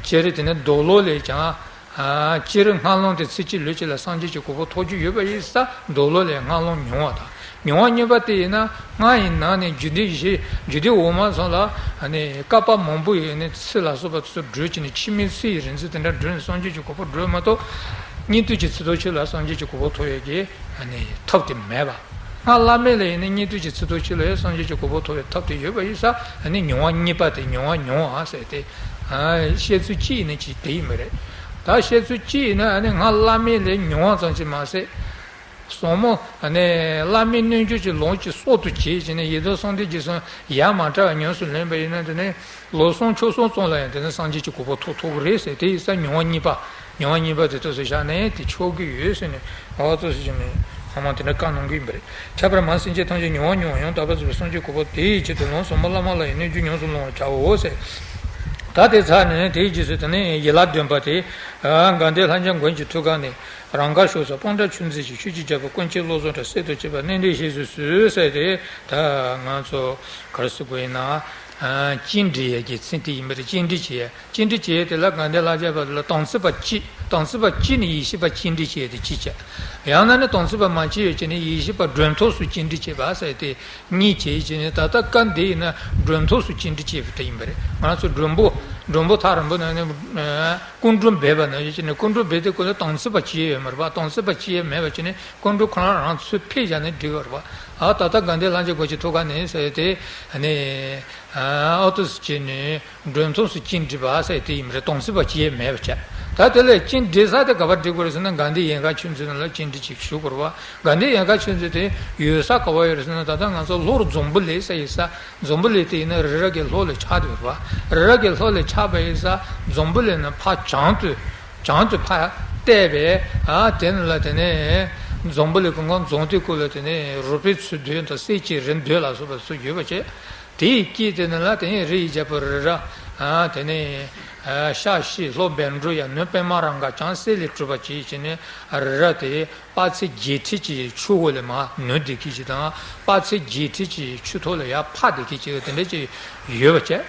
སྤྱིར་དེ་ནི་འདོད་བློ་ལས་ཀྱང་། ཨ། སྤྱིར་སྔ་ལོགས་དེ་ཚེ་གཅིག་ལུས་གཅིག་ལ་སངས་རྒྱས་ཀྱི་གོ་འཕང་ཐོབ་རྒྱུ་ཡོད་པ་ཡིན་ཙང་། འདོད་བློ་ལས་སྔ་ལོགས་མྱོང་བ་དང་། མྱོང་བ་གཉིས་པ་དེ་ཡིན་ན། སྔགས་ཡི་ནང་ནས་རྒྱུད་སྡེ་བཞི། རྒྱུད་སྡེ་འོག་མ་ཚང་ལ་ཨ་ནི་བསྐལ་པ་མང་པོ་ཡི་ནི་ཚེ་ལ་སོགས་པ་དེ་ཚོ་བགྲོད་བྱས་ནས། འཆི་མེད་ཚེ་ཡི་རིག་འཛིན་དེ་འདྲ་བགྲོད་ནས་སངས་རྒྱས་ཀྱི་གོ་འཕང་བགྲོད་མ་གཏོགས། སྙིགས་དུས་ཀྱི་ཚེ་ཐོག་གཅིག་ལ་སངས་རྒྱས་ཀྱི་གོ་འཕང་ཐོབ་ཡས་ཀྱི་ཨ་ནི་ཐབས་དེ་མེད་པ། སྔགས་བླ་མེད་ལ་ཡིན་ན་སྙིགས་དུས་ཀྱི་ཚེ་ཐོག་གཅིག་ལ་ཡང་སངས་རྒྱས་ཀྱི་གོ་འཕང་ཐོབ་པའི་ཐབས་དེ་ཡོད་པ་ཡིན་ཙང་། ཨ་ནི་མྱོང་བ་གཉིས་པ་དེ་མྱོང་བ་མྱོང་བ་ཟེར་ཏེ། ཨ། བཤད་ཚུལ་གཅིག་ཡིན་ན་གཅིག་དེ་ཡིན་པ་རེད། ད་བཤད་ཚུལ་གཅིག་ཡིན་ན། ཨ་ནི་སྔགས་བླ་མེད་ལས་མྱོང་བ་ཙམ་གྱིས་མ་ཟད། ཟབ་མོ་ཨ་ནི་བླ་མེད་སྣོད་བཅུད་ཀྱི་ལམ་གྱི་སྲོག་ཏུ་བྱས་བྱས་ནས། ཡི་དམ་གསང་བདེ་རྗེས་གསུམ་ཡ་མ་བྲལ་བར་ཉམས་སུ་ལེན་པ་ཡིན་ན། དེ་ནི་ལོ་གསུམ་ཕྱོགས་གསུམ་ཙམ་ལ་ཡང་དེ་ནི་སངས་རྒྱས་ཀྱི་གོ་འཕང་ཐོབ་ཐུབ་ཀྱི་རེད་ཟེར། དེ་ཡིན་ཙང་མྱོང་བ་གཉིས་པ། མྱོང་བ་གཉིས་པ་དེ་ཐོག་སུ་བཞག་ནས་དེ་ཆོག་གི་ཡོད་ཟེར་ནས། ཨ། ཐོག་སུ་བཞག་ནས་ཧ་མ་དེ་འདྲ་བཀའ་གནང་གི་ཡིན་པ་རེད། ཁྱད་པར་མ་སེམས་ཅན་ཐམས་ཅད་མྱོང་བ་མྱོང་བ། ཡང་དག་པར་རྫོགས་པའི་སངས་རྒྱས་གོ་འཕང་དེའི་ཆེད་དུ་ལམ་ཟབ་མོ་བླ་མ་ལ་ཡི་སྣོད་བཅུད་ཉམས་སུ་བླང་བར་བྱའོ་ཟེར། ད་དེ་ཚར་ནས་དེའི་རྗེས་སུ་དེ་ནས་ཡན་ལག་བདུན་པ་དེ། ཨ། དགའ་ལྡན་ལྷ་ལྕམ་མགོན་གྱི་ཐུགས་ཀ་ནས། རང་དགར་ཤོག་ཟེར། སྤང་བྲག་ཆུ་འཛིན་ཞིང་། ཆོས་ཀྱི་རྒྱལ་པོ་ཀུན་མཁྱེན་བློ་བཟང་གྲགས། སྲས་དང་བཅས་པ་གནས་འདིར་གཤེགས་སུ་གསོལ་ཟེར་ཏེ། ད་ང་ཚོ་ག་རེ་ཟེར་དགོས་ཡིན་ན། ཨ། བཅིངས་འགྲོལ་ཡས་ཀྱི་མཚན་དེ་ཡིན་པ་རེད། བཅིངས་འགྲོལ་བྱེད་ཡས། བཅིངས་འགྲོལ་བྱེད་ཡས་དེ་ལ་དགའ་ལྡན་ལྷ་བརྒྱ་པ་ལ་དམ་ཚིག་པ་གཅིག་དམ་ཚིག་པ་གཅིག་ནི་ཡེ་ཤེས་པ་བཅིངས་འགྲོལ་བྱེད་ཡས་དེ་གཅིག་བྱས། ཡང་ན་ནི་དམ་ཚིག་པ་མ་བྱས་ཡོད་ཀྱི་ནི་ཡེ་ཤེས་པ་མགྲོན་ཐོག་སུ་བཅིངས་འགྲོལ་བྱེད་པ་ཟེར་ཏེ། གཉིས་བྱས་ཀྱི་ནི་ད་ལྟ་སྐབས་འདི་ཡིན་ན་མགྲོན་ཐོག་སུ་བཅིངས་འགྲོལ་བྱེད་པ་དེ་ཡིན་པ་རེད། ང་ཚོ་མགྲོན་པོ་མགྲོན་པོ་ཐག་རིང་པོ་ན་ནི། ཨ། སྐུ་མགྲོན་སྦས་པ་ནང་བཞིན་བྱས་ནས། སྐུ་མགྲོན་སྦས་དུས་སྐབས་ལ་དམ་ཚིག་པ་བྱས་ཡོད་མ་རེད་པ། དམ་ཚིག་པ་བྱས་ཡོད་མེད་པ་བྱས་ནས། སྐུ་མགྲོན་ཁོ་རང་རང་ཚུར་ཕེབས་བཞག་ནས་འགྲིག་པ་རེད་པ། ཨ། ད་ལྟ་དགའ་ལྡན་ལྷ་བརྒྱ་གོ་ཆའི་ཐུགས་ཀ་ནས་ཟེར་ཏེ། ཨ་ནི། ཨ། ཨོ་ཏོ་སུ་བྱས་ནས་མགྲོན་ཐོག་སུ་བཅིངས་འགྲོལ་བ་ཟེར་དེ་ཡིན་པ་རེད། དམ་ཚིག་པ་བྱས་ཡོད་མེད་པ་བྱས། ད་དེ་ལས་བཅིངས་འགྲོལ་ས་དེ་ག་པར་འགྲིག་པ་རེད་ཟེར་ན། དགའ་ལྡན་ཡན་གར་ཆོས་འཛིན་ནང་ལ་བཅིངས་འགྲོལ་ཅིག་ཞུ་དགོས་རེད་པ། དགའ་ལྡན་ཡན་གར་ཆོས་འཛིན་དེ་ཡོད་ས་ག་པར་ཡོད་རེད་ཟེར་ན། ད་ལྟ་ང་ཚོ་ལྷོ་རུ་འཛམ་བུ་གླིང་ཟེར་ཡོད་ས། འཛམ་བུ་གླིང་དེ་ཡིན་ན་རི་རབ་ཀྱི་ལྷོ་ལ་ཆགས་བསྡད་ཡོད་རེད་པ། རི་རབ་ཀྱི་ལྷོ་ལ་ཆགས་པ་ཡིན་ཙང་འཛམ་བུ་གླིང་ནི་ཕར་བྱང་དུ། བྱང་དུ་ཕར་བལྟས་པས། ཨ། དེ་ནི་ལ་དེ་ནས་འཛམ་བུ་གླིང་གང་ག་འཛོམས་དུས་སྐབས་ལ་དེ་ནས་རོལ་པའི་ཚུལ་འདོད་དང་གསེར་གྱི་རི་འདོད་ལ་སོགས་པ་ཚུར་ཡོད་པ་བྱས། དེའི་དཀྱིལ་དེ་ནི་ལ་དེ་ནས་རི་ཡི་རྒྱལ་པོ་རི་རབ། ཨ། དེ་ནས། ཨ། ཤ་ཤེད་ལྷོ་བཻ་ཌཱུརྱ། ནུབ་པདྨ་རཱ་ག། བྱང་གསེར་ལས་གྲུབ་པ་བྱས་བྱས་ནས་རི་རབ་དེ། དཔག་ཚད་བརྒྱད་ཁྲི་གི་ཆུ་འོག་ལ་མར་ནུབ་བསྡད་མཁན་ཅིག་དང་། དཔག་ཚད་བརྒྱད་ཁྲི་གི་ཆུ་ཐོག་ལ་ཡར་འཕགས་བསྡད་མཁན་ཅིག་དེ་འདྲ་ཅིག་ཡོད་པ་བྱས།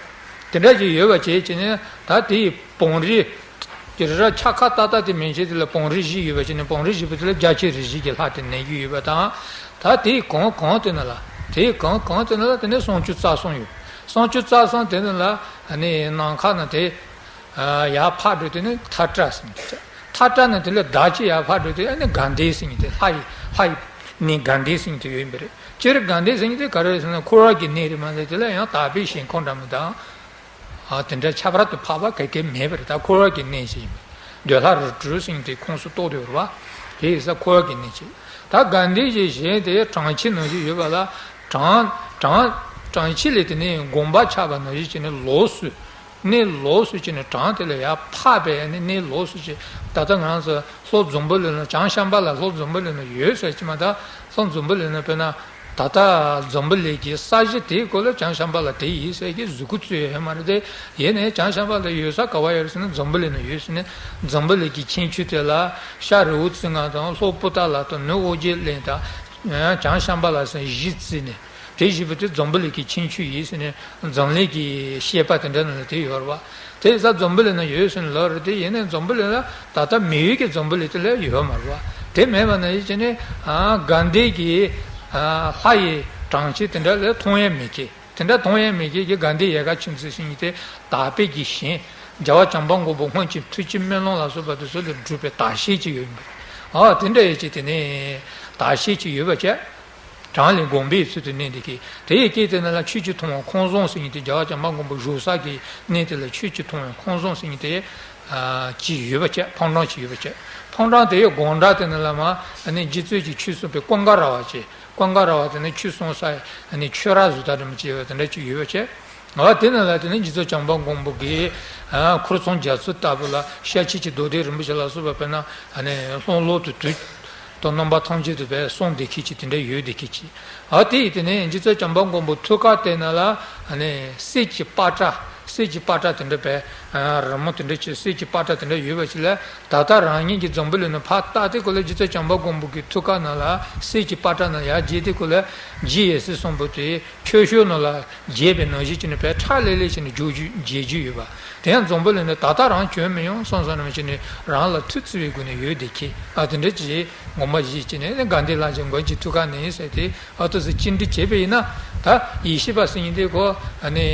དེ་འདྲ་ཅིག་ཡོད་པ་བྱས་བྱས་ནས། ད་དེའི་བང་རིམ་གྱི་རི་རབ་ཆ་ཁ་ཏག་ཏག་དེ་མན་ཆད་དེ་ལ་བང་རིམ་བཞི་ཡོད་པ་བྱས་ནས། བང་རིམ་བཞི་པོ་དེ་ལ་རྒྱ་ཆེ་རིགས་བཞི་གི་ལྷ་དེ་གནས་ཀྱི་ཡོད་པ་དང་། ད་དེའི་གང་གང་དེ་ནང་ལ། དེའི་གང་གང་དེ་ནང་ལ་དེ་ནས་སུམ་ཅུ་རྩ་གསུམ་ཡོད། སུམ་ཅུ་རྩ་གསུམ་དེ་ནང་ལ་ནི་ནམ་མཁའ་ན་དེ། ཨ། ཡར་འཕགས་འགྲོ་དུས་ནི་མཐའ་བྲལ་ཟེར་མཁན་དེ། མཐའ་བྲལ་ནས་དེ་ལས་ལྡབ་གཅིག་ཡར་འཕགས་འགྲོ་དུས། ཨ་ནི་དགའ་ལྡན་ཟེར་མཁན་དེ། ལྷ་ཡི། ལྷ་ཡི་གནས་དགའ་ལྡན་ཟེར་མཁན་དེ་ཡོད་པ་རེད། སྤྱིར་དགའ་ལྡན་ཟེར་མཁན་དེ་ག་རེ་རེད་ཟེར་ན། འཁོར་བ་གི་གནས་རེད་མ་ཟད། དེ་ལ་ཡང་དག་པའི་ཞིང་ཁམས་འདྲ་མོ་དང་། ཨ། དེ་འདྲ་ཁྱད་པར་དུ་འཕགས་པ་ག་གེ་མེད་པ་རེད། ད་འཁོར་བ་གི་གནས་ཤིག་ཡིན་པ། འདོད་ལྷ་རིགས་དྲུག་ཟེར་མཁན་དེ་ཁོངས་སུ་གཏོགས་བསྡད་ཡོད་རེད་པ། དེ་ཡིན་ཙང་འཁོར་བ་གི་གནས་ཤིག། ད་དགའ་ལྡན་གྱི་ཞིང་དེ་གྲངས་ཆེན་ནང་བཞིན་ཡོད་པ་ལ། གྲངས་གྲངས་གྲངས་ཆེན་ལས་དེ་ནས་དགོངས་པ་འཆར་བ་ནང་བཞིན་བྱས་ནས། ལོགས་སུ། གནས་ལོགས་སུ་བྱས་ནས་གྲངས་དེ་ལས་ཡར་འཕགས་པའི་ནི་གནས་ལོགས་སུ་བྱས། ད་ལྟ་ང་ཚོ་ལྷོ་འཛམ་བུ་གླིང་ན། བྱང་ཤམ་བྷ་ལ། ལྷོ་འཛམ་བུ་གླིང་ན་ཡོད་ཟེར་གྱི་མ་གཏོགས། ལྷོ་འཛམ་བུ་གླིང་ན་དཔེར་ན། ད་ལྟ་འཛམ་བུ་གླིང་གི་ས་གཞི་དེའི་སྐོར་ལ་བྱང་ཤམ་བྷ་ལ་དེ་ཡིན་ཟེར་གྱི་གཟུགས་སྐུ་བཙུགས་ཡོད་མ་རེད་དེ། ཡིན་ནའི་བྱང་ཤམ་བྷ་ལ་ཡོད་ས་ག་པར་ཡོད་ཟེར་ན། འཛམ་བུ་གླིང་ན་ཡོད་ཟེར་ནས། འཛམ་བུ་གླིང་གི་ཁྱད་ཆོས་དེ་ལ་ཤར་རི་བོ་རྩེ་ལྔ་དང་། ལྷོ་པོ་ཏ་ལ་དང་། ནུབ་ཨོ་རྒྱན་གླིང་དང་། བྱང་ཤམ་བྷ་ལ་ཟེར་བཞི་བརྩིས་ནས། དེ་བཞི་པོ་དེ་འཛམ་བུ་གླིང་གི་ཁྱད་ཆོས་ཡིན་ཟེར་ནས། འཛམ་གླིང་གི་བཤད་པ་དེ་འདྲ་ནང་ལ་དེ་ཡོད་རེད་པ། དེ་ཡིན་ཙང་འཛམ་བུ་གླིང་ན་ཡོད་ཟེར་ནས་ལབ་རེད་དེ། ཡིན་ནའི་འཛམ་བུ་གླིང་ལ་ད་ལྟ་མི་ཡུལ་གྱི་འཛམ་བུ་གླིང་དེ་ལ་ཡོད་མ་རེད་པ། དེ་མེད་པ་ནང་བཞིན་བྱས་ནས། ཨ། དགའ་ལྡན་གྱི། ཨ། ལྷ་ཡི་གྲངས་ཆེན་དེ་འདྲ་ལ་མཐོང་ཡས་མེད་མཁན། དེ་འདྲ་མཐོང་ཡས་མེད་མཁན་གྱི་དགའ་ལྡན་ཡན་གར་ཆོས་འཛིན་ཟེར་མཁན་དེ། དག་པའི་གི་ཞིང་། རྒྱལ་བ་བྱམས་པ་མགོན་པོ་སྔོན་གྱི་ཐུགས་བསྐྱེད་སྨོན་ལམ་ལ་སོགས་པ་དེ་ཚོ་ལས་གྲུབ་པའི་དག་ཤེས་ཅིག་ཡོད་ཡིན་པ། ཨ། དེ་འདྲ་ཡོད་ཅིག་དེ་ནས་དག་ཤེས་ཅིག་ཡོད་པ་བྱས། གྲངས་ལས་འགོངས་པའི་ཚུལ་དུ་གནས་འདི་གི། དེ་ཡི་སྐད་དེ་ནང་ལ་ཆོས་ཀྱི་ཐུབ་དབང་ཁང་བཟང་ཟེར་མཁན་དེ། རྒྱལ་བ་བྱམས་པ་མགོན་པོ་བཞུགས་ས་གི་གནས་དེ་ལ་ཆོས་ཀྱི་ཐུབ་དབང་ཁང་བཟང་ཟེར་མཁན་དེ། ཨ། ཅིག་ཡོད་པ་བྱས། ཕོ་བྲང་ཅིག་ཡོད་པ་བྱས། ཕོ་བྲང་དེའི་སྒང་དྲུག་དེ་ནང་ལ་མར། ཨ་ནི་རྗེ་བཙུན་གྱི་ཆོས་གསུངས་པའི་ཀུན་དགའ་ར་བ་བྱས། ཀུན་དགའ་ར་བ་དེ་ནི་ཆོས་གསུང་ས། ཨ་ནི་ཆོས་ར་བཟོ་ལྟ་འདྲ་མོ་ཅིག་ཡོད་པ་དེ་འདྲ་ཅིག་ཡོད་པ་བྱས། ཨ། དེ་ནང་ལ་དེ་ནི་རྗེ་བཙུན་བྱམས་པ་མགོན་པོ་གི། ཨ། ཁོར་ཚང་རྒྱ་མཚོ་ལྟ་བུ་ལ་ཤཱཀྱའི་རྡོ་རྗེ་རིན་པོ་ཆེ་ལ་སོགས་པ། དཔེར་ན། ཨ་ནི་ལྷུང་ལྷུང་དུ་དུས་དང་རྣམ་པ་ཐམས་ཅད་དུ་བས་གསུང་བསྡད་མཁན་ཅིག་དེ་འདྲ་ཡོད་བསྡད་མཁན་ཅིག། ཨ། དེ་ཡི་དེ་ནས་རྗེ་བཙུན་བྱམས་པ་མགོན་པོ་ཐུགས་ཀ་དེ་ནང་ལ། ཨ་ནི་གསེར་གྱི་པ་ཏྲ། གསེར་གྱི་པ་ཏྲ་དེ་འདྲ་བས། ཨ། རི་མོ་དེ་འདྲ་ཅིག། གསེར་གྱི་པ་ཏྲ་དེ་འདྲ་ཡོད་པ་ཅིག་ལ། ད་ལྟ་རང་ཉིད་ཀྱི་འཛམ་བུ་གླིང་ནས་ཕར་བལྟ་དུས་སྐབས་ལ། རྗེ་བཙུན་བྱམས་པ་མགོན་པོ་གི་ཐུགས་ཀ་ནང་ལ་གསེར་གྱི་པ་ཏྲ་ནང་ཡར་འགྱེལ་དུས་སྐབས་ལ། རྗེ་ཡབ་སྲས་གསུམ་པོ་དེ་ཆོས་ཕྱོགས་ནང་ལ་འགྱེལ་བའི་ནང་བཞིན་བྱས་ནས་བས་ཁྲ་ལེ་ལེ་བྱས་ནས་འགྱེལ་རྒྱུ་འགྱེལ་རྒྱུ་ཡོད་པ། དེ་ཡང་འཛམ་བུ་གླིང་ནས་ད་ལྟ་རང་བྱོན་མི་ཡོང་བསམ་བསམ་ནས་བྱས་ནས། རང་ལ་ཐུགས་བརྩེ་བའི་སྒོ་ནས་ཡོད་བསྡད་མཁན། ཨ། དེ་འདྲ་ཅིག་ངོ་མ་གཞི་བྱས་ནས། དགའ་ལྡན་ལྷ་བརྒྱ་མགོན་གྱི་ཐུགས་ཀ་ནས་ཟེར་ཏེ། ཨ། ཏོག་ཙམ་བཅིངས་འགྲོལ་བྱས་པ་ཡིན་ན། ད་ཡེ་ཤེས་པ་ཟེར་མཁན་དེ་ཁོ། ཨ་ནི།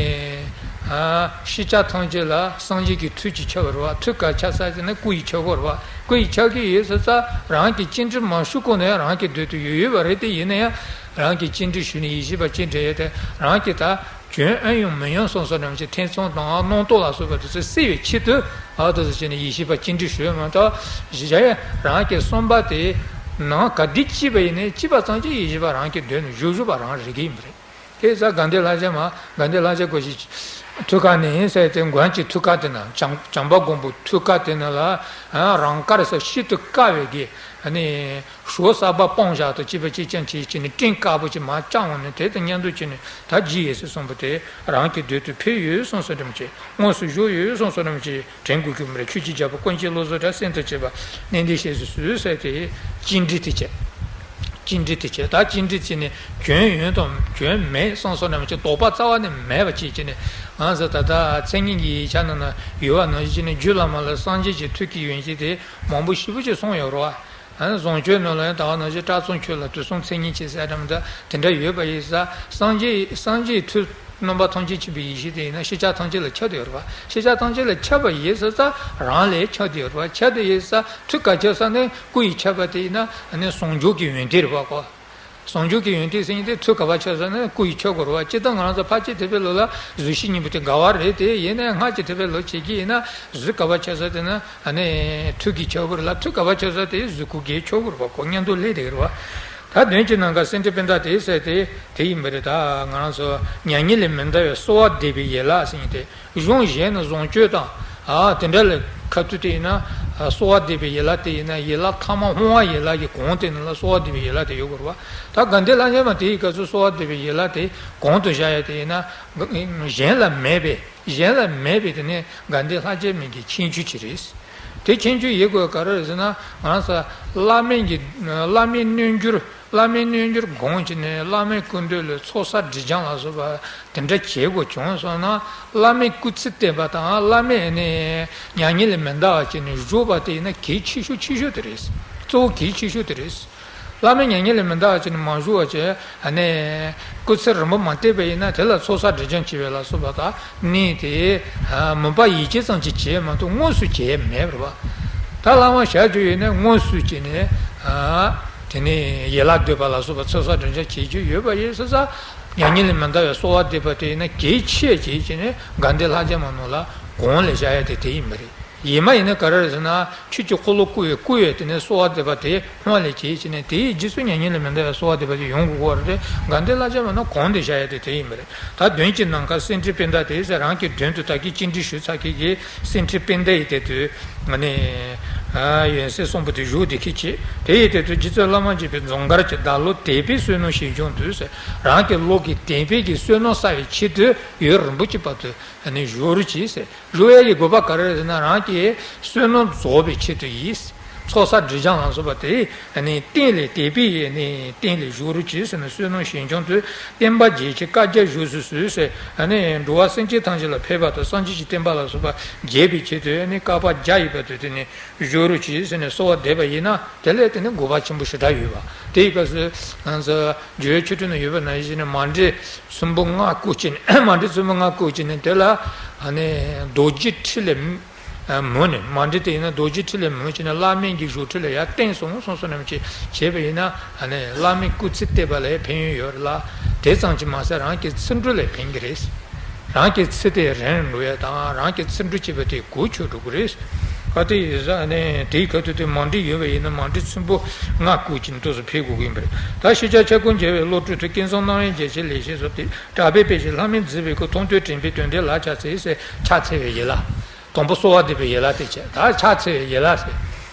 ཨ། ཤེས་བྱ་ཐམས་ཅད་ལ་སངས་རྒྱས་ཀྱི་ཐུགས་ཀྱིས་ཁྱབ་པ་རེད་པ། ཐུགས་ག་ཁྱབ་ས་ཟེར་ན་སྐུ་ཡིས་ཁྱབ་དགོས་རེད་པ། སྐུ་ཡིས་ཁྱབ་ཀྱི་ཡོད་ཟེར་ཙང་། རང་གིས་བཅིངས་འགྲོལ་མ་ཞུ་གོང་ནས་རང་གི་མདུན་དུ་ཡོད་ཡོད་པ་རེད་དེ། ཡིན་ན་ཡང་རང་གིས་བཅིངས་འགྲོལ་ཞུས་ནས། ཡེ་ཤེས་པ་བཅིངས་འགྲོལ་ཡས་དེ་རང་གིས་ད་བྱོན་ཨེ་ཡོང་མི་ཡོང་བསམ་བསམ་ནས་བྱས། ཐེ་ཚོམ་དང་རྣམ་རྟོག་ལ་སོགས་པ་དེ་ཚོ་སེལ་བའི་ཆེད་དུ། ཨ། ཏོག་ཙམ་བྱས་ནས་ཡེ་ཤེས་པ་བཅིངས་འགྲོལ་ཞུས་མ་གཏོགས། གཞི་བཞག་ཡ་རང་གི་བསམ་པ་དེ་ནང་ག་དུས་སྐྱེས་པ་ཡིན་ནའི། སྐྱེས་པ་ཙམ་གྱིས་ཡེ་ཤེས་པ་རང་གི་མདུན་ནས་བཞུགས་བཞུགས་པ་རང་རིག་གི་ཡིན་པ་རེད། དེ་ཙང་དགའ་ལྡན་ལྷ་བརྒྱ་མ། དགའ་ལྡན་ལྷ་བརྒྱ་གོ་ཆའི་ཐུགས་ཀ་ནས་ཟེར་ཏེ། མགོན་གྱི་ཐུགས་ཀ་དེ་ན། བྱམས་བྱམས་པ་མགོན་པོ་ཐུགས་ཀ་དེ་ན་ལ། ཨ། རང་དཀར་ས་ཤིན་ཏུ་དཀར་བའི་གི། ཨ་ནི་ཞོ་གསར་པ་སྤང་བཞག་དང་བཅས་པ་གཅིག་ཀྱང་བྱས་བྱས་ནས། སྤྲིན་དཀར་པོ་ཅིག་མར་བརྐྱངས་འོང་ནས། དེ་དང་མཉམ་དུ་བྱས་ནས་ད་རྗེ་ཡབ་སྲས་གསུམ་པོ་དེ་རང་གི་མདུན་དུ་ཕེབས་ཡོད་བསམ་བསམ་འདྲ་མོ་ཅིག། དངོས་སུ་བཞུགས་ཡོད་བསམ་བསམ་འདྲ་མོ་ཅིག་དྲན་དགོས་ཀྱི་མ་རེད། ཆོས་ཀྱི་རྒྱལ་པོ་ཀུན་མཁྱེན་བློ་བཟང་གྲགས་སེང་དང་བཅས་པ་གནས་འདིར་གཤེགས་སུ་གསོལ་ཟེར་ཏེ་བཅིངས་འགྲོལ་དེ་བྱས། གཅིག་འདྲི་དེ་བྱས། ད་གཅིག་འདྲི་བྱས་ནས་སྐྱོན་ཡོད་དང་སྐྱོན་མེད་བསམ་བསམ་ནས་མ་བྱས། དོགས་པ་རྩ་བ་ནས་མེད་པ་བྱས་བྱས་ནས། ང་ཚོ་ད་ལྟ་མཚན་ཉིད་ཀྱི་ཡིག་ཆ་ནང་ན་ཡོད་པ་ནང་བཞིན་བྱས་ནས། རྒྱུད་བླ་མ་ལ་སངས་རྒྱས་ཀྱི་ཐུགས་ཀྱི་ཡོན་ཏན་དེ་མང་པོ་ཞེ་པོ་ཅིག་གསུངས་ཡོད་རེད་བ། ཨ་ནི་བཟང་སྤྱོད་ནང་ལ་ཡང་ད་ག་ནང་བཞིན་སྐྲ་བཙུམ་ཁྱོད་ལ་དུས་གསུམ་མཚན་ཉིད་ཆེ་ཟེར་འདྲ་མི་འདྲ་དེ་འདྲ་ཡོད་པ་ཡིན་ཙང་། སངས་རྒྱས་སངས་རྒྱས་ཐུགས་རྣམ་པ་ཐམས་ཅད་མཁྱེན་པའི་ཡེ་ཤེས་དེ་ཡིན་ན་ཤེས་བྱ་ཐམས་ཅད་ལ་ཁྱབ་བསྡད་ཡོད་རེད་པ། ཤེས་བྱ་ཐམས་ཅད་ལ་ཁྱབ་པ་ཡིན་ཙང་རང་ལ་ཁྱབ་བསྡད་ཡོད་རེད་པ། ཁྱབ་བསྡད་ཡོད་ཙང་ཐུགས་ཀ་ཁྱབ་ས་ནི་སྐུ་ཡི་ཁྱབ་པ་དེ་ཡིན་ན་ཨ་ནི་ཟུང་འཇུག་གི་ཡོན་ཏན་རེད་པ་ཁོ། ཟུང་འཇུག་གི་ཡོན་ཏན་ཟེར་མཁན་དེ་ཐུགས་ཀ་བ་ཁྱབ་ས་ནི་སྐུ་ཡི་ཁྱབ་དགོས་རེད་པ། སྤྱིར་བཏང་ང་རང་ཚོ་ཕལ་ཆེར་ཐེག་པའི་ལུགས་ལ་གཟུགས་གཤིས་གཉིས་པོ་དེ་འགལ་བ་རེད་དེ། ཡིན་ནའི་སྔགས་ཀྱི་ཐེག་པའི་ལུགས་བྱེད་ཀྱི་ཡིན་ན་གཟུགས་ཀ་བ་ཁྱབ་ས་དེ་ནི་ཨ་ནི་ཐུགས་ཀྱི་ཁྱབ་དགོས་རེད་ལ། ཐུགས་ཀ་བ་ཁྱབ་ས་དེ་གཟུགས་སྐུ་གིས་ཁྱབ་དགོས་རེད་པ། ཁོ་མཉམ་དུ་སླེབས་བསྡད་ཀྱི་རེད་པ། ད་དོན་གྱི་ནང་ག་སེང་ཁྲི་པད་ཟླ་དེ་ཟེར་དེ་དེ་ཡིན་པ་རེད། ད་ང་རང་ཚོ་མྱ་ངན་ལས་མི་འདའ་བའི་གསོལ་བ་འདེབས་པའི་ཡན་ལག་ཟེར་མཁན་དེ། གཞུང་གཞན་ན་བཟང་སྤྱོད་དང་། ཨ། དེ་འདྲ་ལ་ཁ་ཐུག་དེ་ཡིན་ན། ཨ། གསོལ་བ་འདེབས་པའི་ཡན་ལག་དེ་ཡིན་ན། ཡན་ལག་ཐ་མ་སྨོན་པའི་ཡན་ལག་གི་གོང་དེ་ནང་ལ་གསོལ་བ་འདེབས་པའི་ཡན་ལག་དེ་ཡོད་དགོས་རེད་པ། ད་དགའ་ལྡན་ལྷ་བརྒྱ་མ་དེའི་སྐབས་སུ་གསོལ་བ་འདེབས་པའི་ཡན་ལག་དེ་གོང་དུ་བཞག་ཡ་དེ་ཡིན་ན། གཞན་ལ་མེད་པའི། གཞན་ལ་མེད་པའི་དེ་ནི་དགའ་ལྡན་ལྷ་བརྒྱ་མའི་གི་ཁྱད་ཆོས་ཅིག་རེད། དེ་ཁྱད་ཆོས་ཡོད་དགོས་ག་རེ་རེད་ཟེར་ན། ང་རང་ཚོ་བླ་མའི་གི། བླ་མའི་རྣལ་འབྱོར། བླ་མའི་རྣལ་འབྱོར་སྒོམ་བྱས་ནས་བླ་མའི་སྐུ་མདུན་ལ་ཚོགས་བསགས་སྒྲིབ་སྦྱང་ལ་སོགས་པ་དེ་འདྲ་བྱེད་དགོས་བྱུང་སོང་ན། བླ་མའི་སྐུ་ཚེ་བརྟན་པ་དང་། བླ་མའི་ནི་མྱ་ངན་ལས་མི་འདའ་བ་བྱས་ནས་བཞུགས་པ་དེ་ཡིན་ན་གལ་ཆེ་ཤོས་ཆེ་ཤོས་དེ་རེད། གཙོ་བོ་གལ་ཆེ་ཤོས་དེ་རེད། བླ་མའི་མྱ་ངན་ལས་མི་འདའ་བ་བྱས་ནས་མ་བཞུགས་པ་བྱས། ཨ་ནི་སྐུ་ཚེ་རིང་པོ་མ་བསྟེན་པ་ཡིན་ན། དེ་ལ་ཚོགས་བསགས་སྒྲིབ་སྦྱང་བྱེད་པ་ལ་སོགས་པ་དང་ནི་དེ། ཨ། མོས་པ་ཡིད་ཆེས་ཙམ་ཅིག་བྱས་མ་གཏོགས་དངོས་སུ་བྱས་མེད་པ་རེད་པ། ད་བླ་མ་ཞབས་ཀྱུ་ཡིན་ན་དངོས་སུ་བྱས་ནས། ཨ། དེ་ནས་ཡན་ལག་བསྡུས་པ་ལ་སོགས་པ་ཚོགས་བསགས་སྒྲིབ་སྦྱང་བྱེད་རྒྱུ་ཡོད་པ་ཡིན་ཙང་། མྱ་ངན་ལས་མི་འདའ་བའི་གསོལ་བ་འདེབས་པ་དེ་ཡིན་ན་གལ་ཆེ་བྱས་བྱས་ནས་དགའ་ལྡན་ལྷ་བརྒྱ་མ་ནང་ལ་གོང་ལ་བཞག་ཡ་དེ་དེ་ཡིན་པ་རེད། ཡིན་མ་ཡིན་ན་ག་རེ་རེད་ཟེར་ན། ཆོས་ཀྱི་འཁོར་ལོ་བསྐོར་བའི་བསྐོར་བའི་དེ་ནས་གསོལ་བ་འདེབས་པ་དེ་སྔོན་ལ་བྱས་བྱས་ནས། དེའི་རྗེས་སུ་མྱ་ངན་ལས་མི་འདའ་བའི་གསོལ་བ་འདེབས་པ་དེ་ཡོང་དགོས་ཀྱི་ཡོད་རེད། དགའ་ལྡན་ལྷ་བརྒྱ་མ་ནང་གོང་དུ་བཞག་ཡ་དེ་དེ་ཡིན་པ་རེད། ད་དོན་གྱི་ནང་ག་སེང་ཁྲི་པད་ཟླ་དེ་ཟེར། རང་གི་མདུན་དུ་ད་གིན་གཅིག་འདྲི་ཞུས་ཚར་མཁན་གྱི་སེང་ཁྲི་པད་ཟླ་ཡི་དེ་དུས་ང་ནི། ཨ། ཡོན་སྲས་གསུམ་པོ་དེ་བཞུགས་བསྡད་མཁན་གྱི། དེ་ཡི་དེ་དུས་རྗེ་བཙུན་བླ་མ་མཆོད་པའི་འཛུམ་དཀར་གྱིས། བདག་བློ་དད་པས་བསོད་ནམས་ཞིང་སྐྱོང་དུ་ཟེར། རང་གི་བློ་གི་དད་པའི་གི་བསོད་ནམས་བསགས་པའི་ཆེད་དུ་ཡུན་རིང་པོ་ཅིག་བར་དུ་ནི་བཞུགས་རོགས་གྱིས་ཟེར། བཞུགས་ཡ་གི་དགོས་པ་ག་རེ་རེད་ཟེར་ན། རང་གི་བསོད་ནམས་རྫོགས་པའི་ཆེད་དུ་ཡིན། ཚོགས་བསགས་སྒྲིབ་སྦྱང་ལ་སོགས་པ་དེ་ནི་གཏན་ལ་དད་པས་ནི་གཏན་ལ་བཞུགས་རོགས་གྱིས་ཟེར་ནས། བསོད་ནམས་ཞིང་སྐྱོང་དུ་བསྟན་པ་རྒྱས་ཀྱི་བཀའ་རྒྱ་བཞུགས་སུ་གསོལ་ཟེར། ཨ་ནི་འགྲོ་བ་སེམས་ཅན་ཐམས་ཅད་ལ་ཕན་པ་དང་། སངས་རྒྱས་ཀྱི་བསྟན་པ་ལ་སོགས་པ་རྒྱས་པའི་ཆེད་དུ་ནི་བསྐལ་པ་བརྒྱ་ཡི་བར་དུ་དེ་ནི་བཞུགས་རོགས་གྱིས་ཟེར་ནས་གསོལ་བ་འདེབས་པ་ཡིན་ན། དེ་ལས་དེ་ནི་དགོས་པ་ཆེན་པོ་ཞེ་དྲག་ཡོད་པ། དེའི་སྐབས་སུ་ང་ཚོ་འཇུག་ཡིག་ཆོས་འཕྲིན་ན་ཡོད་པ་ནང་བཞིན་ནི་མཎྜལ་ཚོམ་བུ་ལྔ་བསྐོར་བྱས་ནས། མཎྜལ་ཚོམ་བུ་ལྔ་བསྐོར་བྱས་ནས། དེ་ལ་ཨ་ནི་རྡོ་རྗེ་ཁྲི་ལས་མུ་ནས། མཎྜལ་དེ་ཡིན་ན་རྡོ་རྗེ་ཁྲི་ལས་མུ་བྱས་ནས་བླ་མའི་གི་བཞུགས་ཁྲི་ལ་ཡར་བསྟན་སོང་སོང་སོང་ནམ་ཅིག་བྱས་པ་ཡིན་ན། ཨ་ནི་བླ་མའི་སྐུ་ཚེ་བརྟན་པ་ལ་ཕན་ཡོན་ཡོད་རེད་ལ། དེ་ཙམ་གྱིས་མ་ཟད་རང་གི་ཚེ་འགྲོ་ལ་ཕན་གྱི་རེད། རང་གི་ཚེ་དེ་རིང་འགྲོ་ཡ་དང་། རང་གི་ཚེ་འགྲོ་བྱས་པ་དེ་གོ་ཆོད་འགྲོ་གི་རེད། ག་དེ་ཡིན་ཟེར་ནས། དེའི་ཁ་ཐུག་དེ་མཎྜལ་ཡོད་པ་ཡིན་ན་མཎྜལ་ཚོམ་བུ་ལྔ་བསྐོར་གྱིན་ཏོག་ཙམ་ཕེབས་དགོས་ཀྱི་ཡིན་པ་རེད། ད་ཤེས་བྱ་ཁྱབ་ཁོངས་རྒྱལ་བའི་བློ་གྲོས་མཐུ། སྐལ་བཟང་སྣང་བས་འཇལ་བྱེད་ལེགས་བཤད་སོགས་ཏེ། གྲགས་པའི་དཔེ་བྱད་ལྷ་མིག་མཛེས་པའི་སྐུ། མཐོང་ཐོས་དྲན་པས་དོན་འགྲེལ་ལ་ཕྱག་འཚལ་ཟེར། ཕྱག་འཚལ་བའི་ཡན་ལག་དང་པོ་གསོལ་བ་འདེབས་པའི་ཡན་ལག་དེ་བྱས། ད་ཕྱག་འཚལ་བའི་ཡན་ལག་ཟེར།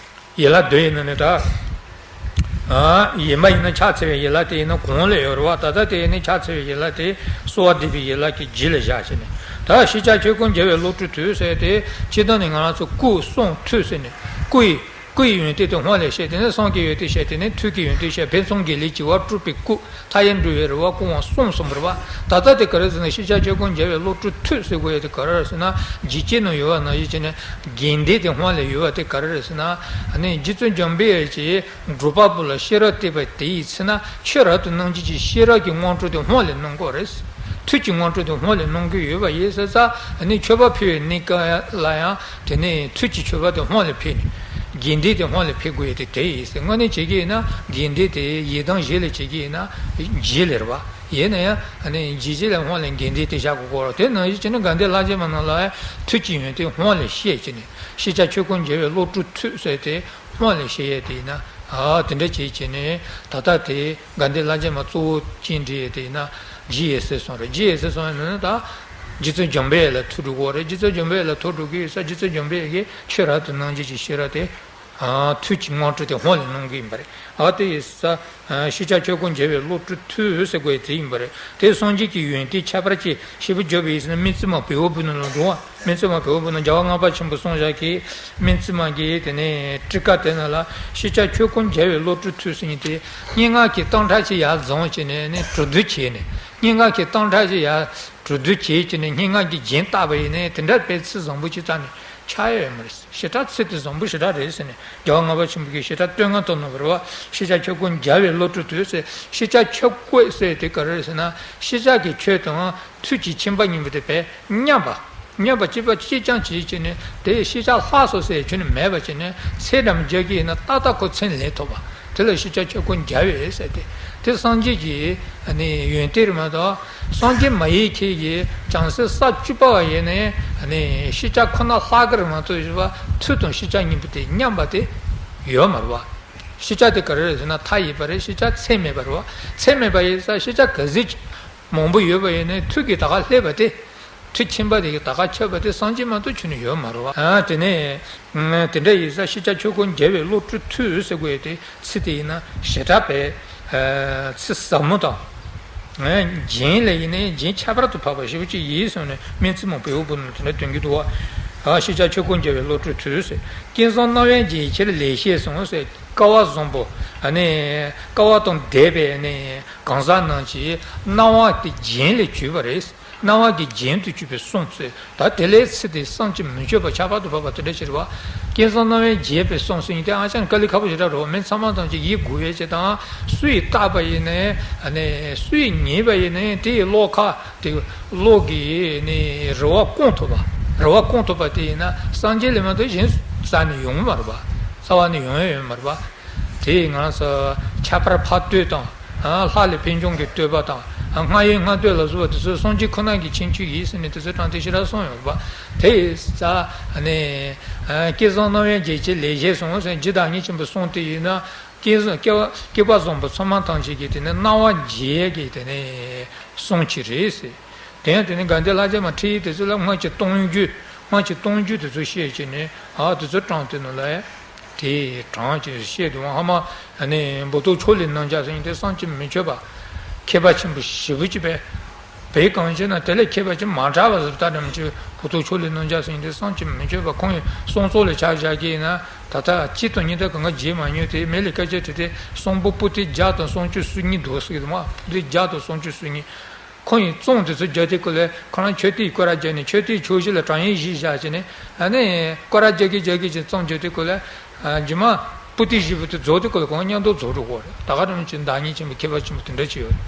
ཡན་ལག་བདུན་ཡིན་ན་ནི་ད། ཨ། ཡིན་པ་ཡིན་ན་ཕྱག་འཚལ་བའི་ཡན་ལག་དེ་ཡིན་ན་གོང་ལ་ཡོད་རེད་པ། ད་ལྟ་དེ་ཡིན་ན་ཕྱག་འཚལ་བའི་ཡན་ལག་དེ་གསོལ་བ་འདེབས་པའི་ཡན་ལག་གི་རྗེས་ལ་བཞག་བྱས་ནས། ད་ཤེས་བྱ་ཁྱབ་ཁོངས་རྒྱལ་བའི་བློ་གྲོས་མཐུ་ཟེར་དེ། སྤྱིར་བཏང་ནི་ང་རང་ཚོ་སྐུ་གསུང་ཐུགས་ཟེར་ནས། སྐུ་ཡི། སྐུ་ཡི་ཡོན་ཏན་དེ་སྔོན་ལ་བཤད། དེ་ནས་གསུང་གི་ཡོན་ཏན་བཤད། དེ་ནས་ཐུགས་ཀྱི་ཡོན་ཏན་བཤད། ཕུན་སུམ་དགེ་ལེགས་བྱེ་བ་དྲུག་པའི་སྐུ། མཐའ་ཡས་འགྲོ་བའི་རེ་བ་སྐུ་དབང་གསུམ་གསུངས་པ་རེད་པ། ད་ལྟ་དེ་ག་རེ་ཟེར་ན། ཤེས་བྱ་ཁྱབ་ཁོངས་རྒྱལ་བའི་བློ་གྲོས་མཐུ་ཟེར་དགོས་ཡ་དེ་ག་རེ་རེད་ཟེར་ན། རྒྱུད་སྐྱེས་ནང་ཡོད་པ་ནང་བཞིན་བྱས་ནས་དགེ་འདུན་དེ་སྔོན་ལ་ཡོད་པ་དེ་ག་རེ་རེད་ཟེར་ན། ཨ་ནི་རྗེ་བཙུན་འཇམ་དཔལ་དབྱངས་ཀྱིས་སྒྲུབ་པ་པོ་ལ་ཤེས་རབ་གཏད་པ་དེ་ཡི་ཚེ་ན། ཆོས་རབ་ཏུ་སྣང་བྱེད་ཀྱི་ཤེས་རབ་ཀྱི་དངོས་གྲུབ་དེ་སྔོན་ལ་གནང་གི་ཡོད་རེད། མཐུ་གྱི་དངོས་གྲུབ་དེ་སྔོན་ལ་གནང་གི་ཡོད་པ་ཡིན་ཙང་། ཨ་ནི་མཆོད་པ་ཕུལ་བའི་གནས་སྐབས་ལ་ཡང་དེ་ནས་མཐུ་གྱི་མཆོད་པ་དེ་སྔོན་ལ་ཕུལ་ནས། དགེ་འདུན་དེ་སྔོན་ལ་ཕུལ་དགོས་ཡ་དེ་དེ་ཡིན་ཟེར། དངོས་གནས་བྱེད་ཀྱི་ཡིན་ན་དགེ་འདུན་དེ་ཡི་དམ་རྗེས་ལ་བྱེད་ཀྱི་ཡིན་ན་རྗེས་ལ་རེད་པ། ཡིན་ན་ཡང་ཨ་ནི་རྗེས་རྗེས་ལ་སྔོན་ལ་དགེ་འདུན་དེ་བཞག་དགོས་ཀྱི་ཡོད་རེད། དེ་ནང་བཞིན་བྱས་ན་དགའ་ལྡན་ལྷ་བརྒྱ་མ་ནང་ལ་ཡང་མཐུ་གྱི་ཡོན་ཏན་སྔོན་ལ་བཤད་བྱས་ནས། ཤེས་བྱ་ཁྱབ་ཁོངས་རྒྱལ་བའི་བློ་གྲོས་མཐུ་ཟེར་དེ་སྔོན་ལ་བཤད་ཡ་དེ་ཡིན་ན། ཨ། དེ་འདྲ་བྱས་བྱས་ནས་ད་ལྟ་དེ་དགའ་ལྡན་ལྷ་བརྒྱ་མ་གཙོ་བོ་ཅིག་འདྲི་ཡ་དེ་ཡིན་ན། རྗེ་ཡབ་སྲས་གསུམ་རེད། རྗེ་ཡབ་སྲས་གསུམ་ཡིན་ན་ད་རྗེ་བཙུན་འཇམ་དཔལ་ལ་ཐུག་འགྲོ་གི་ཡོད་རེད། རྗེ་བཙུན་འཇམ་དཔལ་ལ་ཐུག་འགྲོ་གི་ཡོད་ཙང་། རྗེ་བཙུན་འཇམ་དཔལ་གྱིས་ཆོས་རབ་ཏུ་སྣང་བྱེད་ཀྱི་ཤེས་རབ་དེ། ཐུགས་ཀྱི་དངོས་གྲུབ་དེ་ཧོན་ལ་གནང་གི་ཡིན་པ་རེད། ཨ་དེ་ཡིན་ཙང་། ཤེས་བྱ་ཆོས་སྐུ་མཇལ་བའི་བློ་གྲོས་མཐུ་ཟེར་དགོས་དེ་ཡིན་པ་རེད། དེ་སངས་རྒྱས་ཀྱི་ཡོན་ཏན་ཁྱད་པར་ཅན་ཞེ་པོ་བརྗོད་པ་ཡིན་ཟེར་ན། སྨན་བཙུན་མ་བལ་པོ་བུ་ནུ་ལ་འགྲོ་བ། སྨན་བཙུན་མ་བལ་པོ་བུ་ནུ་རྒྱལ་བ་ལྔ་པ་ཆེན་པོས་གསུངས་བཞག་གི། སྨན་བཙུན་མ་གི་དེ་ནས་ཊཱི་ཀ་དེ་ནང་ལ་ཤེས་བྱ་ཆོས་སྐུ་མཇལ་བའི་བློ་གྲོས་མཐུ་ཟེར་མཁན་དེ། སྙན་ངག་གི་སྟོང་ཕྲག་ཅིག་ཡར་བརྫངས་བྱས་ནས་ནི་གྲོས་བསྡུར་བྱས་ནས། སྙན་ངག་གི་སྟོང་ཕྲག་ཅིག་ཡར་གྲོས་བསྡུར་བྱས་བྱས་ནས་སྙན་ངག་གི་རྒྱན་བཏགས་པ་ཡིན་ནའི་དེ་འདྲ་དཔེ་ཚིག་བཟང་པོ་ཅིག་རྩ་ནས་ཆགས་ཡ་ཡོད་མ་རེད། ཞེ་དྲག་ཚིག་དེ་བཟང་པོ་ཞེ་དྲག་རེད་ཟེར་ནས་རྒྱལ་བ་ལྔ་པ་ཆེན་པོ་གིས་ཞེ་དྲག་བསྟོད་བསྔགས་བཏང་གནང་བ་རེད་བ། ཤེས་བྱ་ཆོས་སྐུ་མཇལ་བའི་བློ་གྲོས་མཐུ་ཟེར། ཤེས་བྱ་ཆོས་སྐུ་ཟེར་དེ་ག་རེ་རེད་ཟེར་ན། ཤེས་བྱ་གི་ཆོས་དང་ཐུགས་ཀྱི་མཁྱེན་པ་གཉིས་པོ་དེ་དཔེ་མཉམ་པ། མཉམ་པ་གཅིག་པ་གཅིག་རྐྱང་བྱས་བྱས་ནས་དེ་ཤེས་བྱ་ལྷག་སོང་ཟེར་ཁྱོན་ནས་མེད་པ་བྱས་ནས་ཚད་འདྲ་མི་འཇལ་གྱི་ཡིན་ན་ཏག་ཏག་ཁོ་ཚད་ལས་ཐུབ་པ། དེ་ལ་ཤེས་བྱ་ཆོས་སྐུ་མཇལ་བའི་ཟེར་ཏེ། དེ་སངས་རྒྱས་ཀྱི་ནི་ཡོན་ཏན་རེད་མ་གཏོགས། སངས་རྒྱས་མ་ཡིན་མཁན་གྱི་བྱང་སེམས་ས་བཅུ་པ་བ་ཡིན་ནའི་ནི་ཤེས་བྱ་ཁོ་ན་ལྷག་གི་རེད་མ་གཏོགས། ཞེས་པ་ཐུགས་དང་ཤེས་བྱ་གཉིས་པོ་དེ་མཉམ་པ་དེ་ཡོད་མ་རེད་བ། ཤེས་བྱ་དེ་ག་རེ་རེད་ཟེར་ན་མཐའ་ཡས་པ་རེད། ཤེས་བྱ་ཚད་མེད་པ་རེད་བ། ཚད་མེད་པ་ཡིན་ཙང་ཤེས་བྱ་ག་ཚོད་ཅིག་མང་པོ་ཡོད་པ་ཡིན་ནའི་ཐུགས་ཀྱིས་ད་ག་སླེབས་པ་དེ། ཐུགས་མཁྱེན་པ་དེ་གིས་ད་ག་ཁྱབ་པ་དེ་སངས་རྒྱས་མ་གཏོགས་ཁྱོན་ནས་ཡོད་མ་རེད་བ། ཨ་དེ་ནས། དེ་འདྲ་ཡིན་ཙང་ཤེས་བྱ་ཆོས་སྐུ་མཇལ་བའི་བློ་གྲོས་མཐུ་ཟེར་དགོས་དེ་ཚིག་དེ་ཡིན་ན་ཞེ་དྲག་པའི་ཚིག་ཟབ་མོ་དང་། རྒྱན་ལ་ཡིན་ནའི་རྒྱན་ཁྱད་པར་དུ་འཕགས་པ་ཞེ་པོ་ཅིག་ཡིན་གསུངས་ནས་སྨན་བཙུན་མ་བལ་པོ་བུ་ནུ་དེ་འདྲ་སྟོན་གྱི་འདུག་བ། ཤེས་བྱ་ཆོས་སྐུ་མཇལ་བའི་བློ་གྲོས་མཐུ་ཟེར། བསྐལ་བཟང་སྣང་བའི་རྒྱན་ཆེར་ལེགས་བཤད་གསུངས་ཟེར། སྐལ་བ་བཟང་པོ། ཨ་ནི་སྐལ་བ་དང་ལྡན་པའི་ནི་གང་ཟག་རྣམས་ཀྱི་སྣང་བ་དེ་རྒྱན་ལས་གྱུར་པ་རེད། སྣང་བ་གི་རྒྱན་དུ་གྱུར་པའི་གསུང་ཚུལ། ད་དེ་ལས་ཚིག་དེ་བསམ་གྱིས་མི་ཆོད་པ་ཁྱད་པར་དུ་འཕགས་པ་དེ་འདྲ་ཞིག་རེད་བ། བསྐལ་བཟང་སྣང་བས་མཇལ་བའི་གསུང་ཟེར་མཁན་དེ་ཨ་ཅང་དཀའ་ལས་ཁག་པོ་ཞེ་དྲག་རེད་བ། མི་ཚང་མ་ཐམས་ཅད་ཡིད་མགུ་བའི་ཆེད་དང་། སུ་ཡིས་བཏགས་པ་ཡིན་ནའི། ཨ་ནི་སུ་ཡིས་ཉན་པ་ཡིན་ནའི་དེ་ཡི་བློ་ཁ་དེ་བློ་གི་ནི་རེ་བ་སྐོང་ཐུབ་པ། རེ་བ་སྐོང་ཐུབ་པ་དེ་ཡིན་ན་སངས་རྒྱས་ལས་མ་གཏོགས་གཞན་རྩ་ནས་ཡོང་མ་རེད་བ། རྩ་བ་ནས་ཡོང་ཡ་ཡོད་མ་རེད་བ། དེ་ང་རང་ཚོ་ཁྱད་པར་འཕགས་བསྟོད་དང་། ལྷ་ལས་ཕན་འབྱུང་གི་བསྟོད་པ་དང་། རྔ་ཡབ་རྔ་བསྟོད་ལ་སོགས་པ་དེ་ཚོ་སངས་རྒྱས་ཁོ་ན་གི་ཁྱད་ཆོས་ཡིན་ཟེར་ནས་དེ་ཚོ་དྲངས་ཏེ་ཞེ་དྲག་གསུངས་ཡོད་པ། དེ་ཡིན་ཙང་ནི། བསྐལ་བཟང་སྣང་བས་མཇལ་ཕྱིར་ལེགས་བཤད་གསུངས་ཟེར། རྗེ་བདག་ཉིད་ཆེན་པོའི་གསུང་དེ་ཡིན་ན། བསྐལ་བཟང་བསྐལ་བ་བསྐལ་པ་བཟང་པོ་ཚང་མ་ཐམས་ཅད་ཀྱི་དེ་ནི་སྣང་བ་མཇལ་གྱི་དེ་ནི་གསུང་ཅིག་རེད་ཟེར། དེ་ཡང་དེ་ནི་དགའ་ལྡན་ལྷ་རྗེ་མ་ཁྲིད་ཡིག་དེ་ཚོ་ལ་སྔར་གྱི་གཏོང་རྒྱུ། སྔར་གྱི་གཏོང་རྒྱུ་དེ་ཚོ་བཤད་ཀྱི་ནི། ཨ་དེ་ཚོ་དྲངས་ཏེ་ནི་ལ། དེ་དྲངས་ཀྱི་བཤད་དུ་ཧ་མ། ཨ་ནི་འབུར་ཏོག་ཕྱོགས་ལས་གནང་བྱ་ཟེར་མཁན་དེ་བསམ་གྱིས་མི་ཆོད་པ། མཁས་པ་ཆེན་པོ་ཞེ་པོ་ཅིག་པས། བོད་གངས་ཅན་ན་དེ་ལས་མཁས་པ་ཅིག་མ་གྲགས་པ་ཟེར། ད་དམ་ཆོས་འབུར་ཏོག་ཕྱོགས་ལས་གནང་བྱ་ཟེར་མཁན་དེ་བསམ་གྱིས་མི་ཆོད་པ། ཁོང་གི་གསུང་ཚོགས་ལ་ཆ་བཞག་གི་ཡིན་ན། ད་ལྟ་སྤྱི་དང་གཉིས་ད་གང་ག་བརྗེད་མ་མྱོང་དེ། མི་ལ་སྐད་ཆ་དྲིས་ཏེ་གསུང་འབུམ་པོ་ཏི་བརྒྱ་དང་སུམ་ཅུ་སོ་གཉིས་འདུག་ཟེར་གི་འདུག་མ། པོ་ཏི་བརྒྱ་དང་སུམ་ཅུ་སོ་གཉིས། ཁོང་གི་རྩོམ་དེ་ཚོ་བརྒྱབ་དུས་སྐབས་ལ་ཁོ་རང་མཆོད་རྟེན་སྐོར་ར་བརྒྱབ་ནས། མཆོད་རྟེན་ཕྱོགས་བཞི་ལ་བྲག་ཡིབ་བཞི་བཞག་བྱས་ནས། ཨ་ནི་སྐོར་ར་རྒྱག་གི་རྒྱག་གི་ཅིག་རྩོམ་བརྒྱབ་དུས་སྐབས་ལ། ཨ་རྗེས་མ་པོ་ཏི་བཞི་པོ་དེ་རྫོགས་དུས་སྐབས་ལ་ཁོང་མཉམ་དུ་རྫོགས་འགྲོ་གི་རེད། ད་ག་རང་ཅིག་བདག་ཉིད་ཆེན་པོ་མཁས་པ་ཆེན་པོ་དེ་འདྲ་ཅིག་ཡོད་རེད།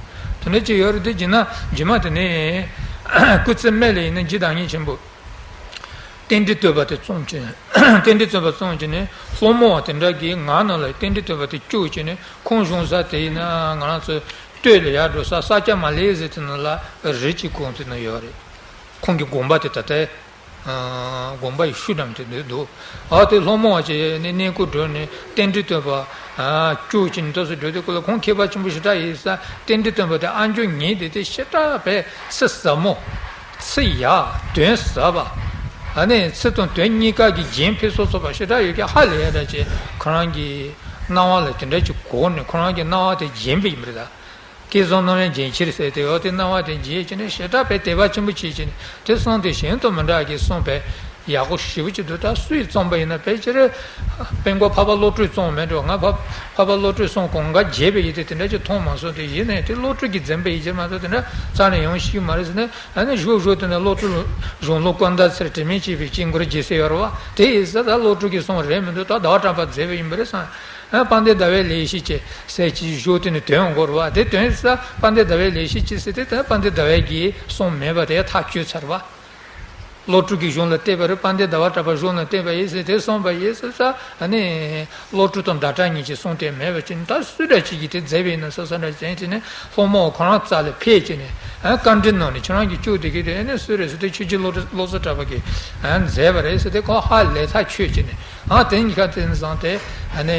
དེ་འདྲ་ཅིག་ཡོད་རེད། དེ་བྱས་ན་རྗེས་མ་དེ་ནས་སྐུ་ཚེ་སྨད་ལ་ཡིན་ན་རྗེ་བདག་ཉིད་ཆེན་པོ་རྟེན་འབྲེལ་བསྟོད་པ་དེ་རྩོམ་བྱས། རྟེན་འབྲེལ་བསྟོད་པ་རྩོམ་བྱས་ནས་སློང་མོ་བ་དེ་འདྲ་གི་ངག་ནང་ལ་རྟེན་འབྲེལ་བསྟོད་པ་དེ་བཅུག་བྱས་ནས། ཁོང་བཞུགས་ས་དེ་ཡིན་ན་ང་རང་ཚོ་སྟོད་ལ་ཡར་འགྲོ་ས་ས་སྐྱ་མ་ལེ་ཟེར་དེ་ནང་ལ་རི་གཅིག་གོང་དེ་ན་ཡོད་རེད། ཁོང་གི་དགོན་པ་དེ་ད་ལྟའི་དགོན་པ་ཡི་ཤུལ་འགྲམ་དེ་འདུག་འདུག་ཨ་དེ་སློང་མོ་བ་བྱས་ནས་གནས་སྐོར་འགྲོ་ནས་རྟེན་འབྲེལ་བསྟོད་པ་བཅུག་བྱས་ནས་ད་གཟོད་འགྲོ་དུས་སྐབས་ལ། ཁོང་མཁས་པ་ཆེན་པོ་ཞེ་དྲག་ཡིན་ས། རྟེན་འབྲེལ་བསྟོད་པ་དེ་ཨ་མཆོག་ཉིད་དེ་དེ་ཞེ་དྲག་པའི་ཚིག་ཟབ་མོ། ཚིག་ཡག་དོན་ཟབ་པ། ཨ་ནི་ཚིག་དང་དོན་གཉིས་ཀ་གི་རྒྱན་ཕུན་སུམ་ཚོགས་པ་ཞེ་དྲག་ཡོད་ཀྱི་ཧ་ལས་ཡ་འདྲ་ཅིག་ཁོ་རང་གི་སྣང་བ་ལ་དེ་འདྲ་ཅིག་གོ་ནས་ཁོ་རང་གི་སྣང་བ་དེ་བརྗེད་པ་ཡིན་པ་རེད་ད། བསྐལ་བཟང་སྣང་བས་མཇལ་ཕྱིར་ཟེར་དེ་ཡོད། དེ་སྣང་བ་དེ་མཇལ་བྱས་ནས་ཞེ་དྲག་པའི་དད་པ་ཆེན་པོ་བྱེད་བྱས་ནས་དེ་གསུང་དེ་གཞན་དང་མི་འདྲ་གི་གསུང་པས་ཡག་པོ་ཞེ་པོ་ཅིག་འདུག་ད་སུ་ཡིས་རྩོམ་པ་ཡིན་ན། ཕལ་ཆེར་དཔལ་མགོན་འཕགས་པ་བློ་གྲོས་རྩོམ་མེད་འགྲོ། ང་འཕགས་འཕགས་པ་བློ་གྲོས་གསུང་གང་ག་བརྗེད་པ་ཡིན་ཏེ་དེ་འདྲ་ཅིག་མཐོང་མ་སོང་། དེ་ཡིན་ནའི་དེ་བློ་གྲོས་ཀྱིས་མཛད་པ་ཡིན་གྱི་མ་གཏོགས་དེ་འདྲ་རྩ་ནས་ཡོང་ཤེས་ཀྱི་མ་རེད་ཟེར་ནས། ཨ་ནི་བཞུགས་བཞུགས་དེ་ནས་བློ་གྲོས་གཞུང་ལུགས་ཀུན་ཟླ་ཚེར་དྲི་མེད་ཅེས་པའི་དཀྱིལ་འཁོར་རྒྱལ་སྲས་ཡོད་རེད་བ། དེ་ཡིན་ཙང་ད་བློ་གྲོས་ཀྱིས་གསུངས་རེད་མི་འདུག་ད་ཟླ་བ་གྲགས་པས་མཛད་པ་ཡིན་པ་རེད་བསམ། ཨ་དཔལ་ལྡན་ཟླ་བའི་ལེགས་བཤད་ཅེས་ཟེར་གྱི་བཞུགས་དེ་ནས་དོན་འགོར་བ་དེ། དོན་ས་དཔལ་ལྡན་ཟླ་བའི་ལེགས་བཤད་ཅེས་ཟེར་དེ་ད་དཔལ་ལྡན་ཟླ་བའི་གིས་གསུངས་མེད་པ་དེ་ཐག་གཅོད་ཚར་བ། བློ་གྲོས་ཀྱི་གཞུང་ལ་བལྟས་པ་རེད། དཔལ་ལྡན་ཟླ་བ་གྲགས་པ་གཞུང་ལ་བལྟས་པ་ཡིན་ཟེར་དེ་གསུངས་པ་ཡིན་ཟེར་ས། ཨ་ནི་བློ་གྲོས་དང་ཟླ་གྲགས་གཉིས་ཀྱིས་གསུངས་དེ་མེད་པ་ཅིག་ད་སུ་འདྲ་ཅིག་གིས་དེ་མཛད་པ་ཡིན་ན་ས་ས་འདྲ་ཅན་ཅིག་ནས་སློང་མོ་ཁོ་རང་རྩ་ལ་ཕེབས་ཀྱི་ནས། ཨ་བཀའ་འདྲི་གནང་ནས་ཁྱོད་རང་གི་སྐྱོ་དེ་གི་དེ་ཨ་ནི་སུ་རེད་ཟེར་དེ་ཆོས་རྗེ་བློ་བློ་བཟང་གྲགས་པ་གིས་ཨ་མཛད་པ་རེད་ཟེར་དེ་ཁོ་ཧ་ལས་ཐག་ཆོད་ཀྱི་ནས། ཨ་དེ་གཉིས་ཀ་དེ་བཟང་སྟེ་ཨ་ནི་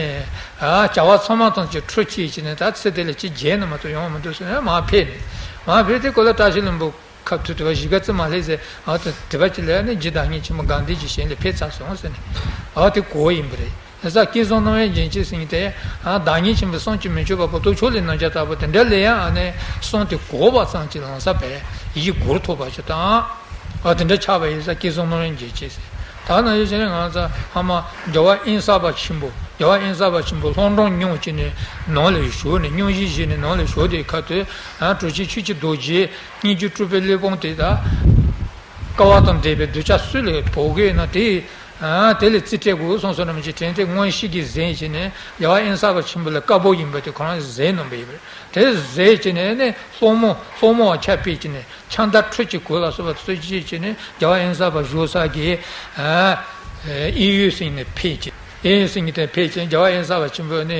ཨ་བྱ་བ་ཚང་མ་ཐམས་ཅད་འཕྲོ་བཅད་ཀྱི་ནས། ད་ཚེ་འདི་ལ་ཅི་བྱས་ན་མ་གཏོགས་ཡོང་མི་འདུག་ཟེར་ནས་མར་ཕེབས་ནས། མར་ཕེབས་དེ་ཁོ་ལ་བཀྲ་ཤིས་ལྷུན་པོ་ཁ་ཐུག་དེ་བ་གཞིས་ཀ་རྩེ་མ་ལྷས་ཟེར། ཨ་ད་དེ་བ་ཅི་ལས་ནི་རྗེ་བདག་ཉིད་ཆེན་མོ་དགའ་ལྡན་གྱི་ཞིང་ལ་ཕེབས་ཚར་སོང་ཟེར་ནས། ཨ་དེ་གོ་ཡིན་པ་རེད། ས་སྐལ་བཟང་སྣང་བས་མཇལ་བྱེད་ཟེར་མཁན་དེ། ཨ། བདག་ཉིད་ཆེན་པོའི་གསུང་གཅིག་མི་ཆོད་པ་པོ་ཏོ་ཕྱོགས་ལས་རྣམ་རྒྱལ་ལྟ་བུ་དེ་འདྲ་ལ་ཡང་ཨ་ནི་གསུང་དེ་གོ་བ་ཙམ་གྱིས་ལམ་སང་བས་ཡིད་མགུར་ཐོགས་པ་ཞིག་དང་། ཨ། དེ་འདྲ་ཆགས་པ་ཡིན་ས་སྐལ་བཟང་སྣང་བས་མཇལ་བྱེད་ཟེར། ད་ནང་བཞིན་བྱས་ནས་ང་ཚོ་ཧ་མ་རྒྱལ་བ་དབེན་ས་པ་ཆེན་པོ། རྒྱལ་བ་དབེན་ས་པ་ཆེན་པོ་ལྷོ་འབྲོག་སྙོམས་བྱས་ནས་ནང་ལ་བཞུགས་ནས། སྙུང་གཞི་བཞེས་ནས་ནང་ལ་བཞུགས་དེའི་ཁ་ཐུག་ཨ། གྲུབ་ཆེན་ཆོས་ཀྱི་རྡོ་རྗེ་སྙན་བརྒྱུད་སྤྲུལ་པའི་གླེགས་བམ་དེ་དག་དཀའ་བ་དང་ལྡན་པའི་གདུལ་བྱ་སུ་ལ་ཕོག་གི་ཡོད་ན་དེ། ཨ། དེ་ལ་རྩིས་སྤྲད་དགོས་གསུངས་སོང་ན་མི་བྱེད་དྲན་ཏེ་མངོན་ཤེས་ཀྱིས་གཟིགས་བྱས་ནས། རྒྱལ་བ་དབེན་ས་པ་ཆེན་པོ་ལ་བཀའ་བབས་ཡིན་པ་དེ་ཁོ་རང་གཟིགས་གནང་བ་ཡིན་པ་རེད། དེ་གཟིགས་བྱས་ནས་ནི་སློང་མོ་སློང་མོ་བ་ཆ་ཕེབས་བྱས་ནས། ཕྱག་མདའ་ཁྲི་གཅིག་གོས་ལ་སོགས་པ་ཚོས་བྱས་བྱས་ནས་རྒྱལ་བ་དབེན་ས་པ་བཞུགས་ས་གི། ཨ། ཨེ་ཡོད་ཟིན་ནས་ཕེབས་ཀྱི། ཨེ་ཡོད་ཟིན་གྱི་དེ་ཕེབས་ཀྱི། རྒྱལ་བ་དབེན་ས་པ་ཆེན་པོ་ནི་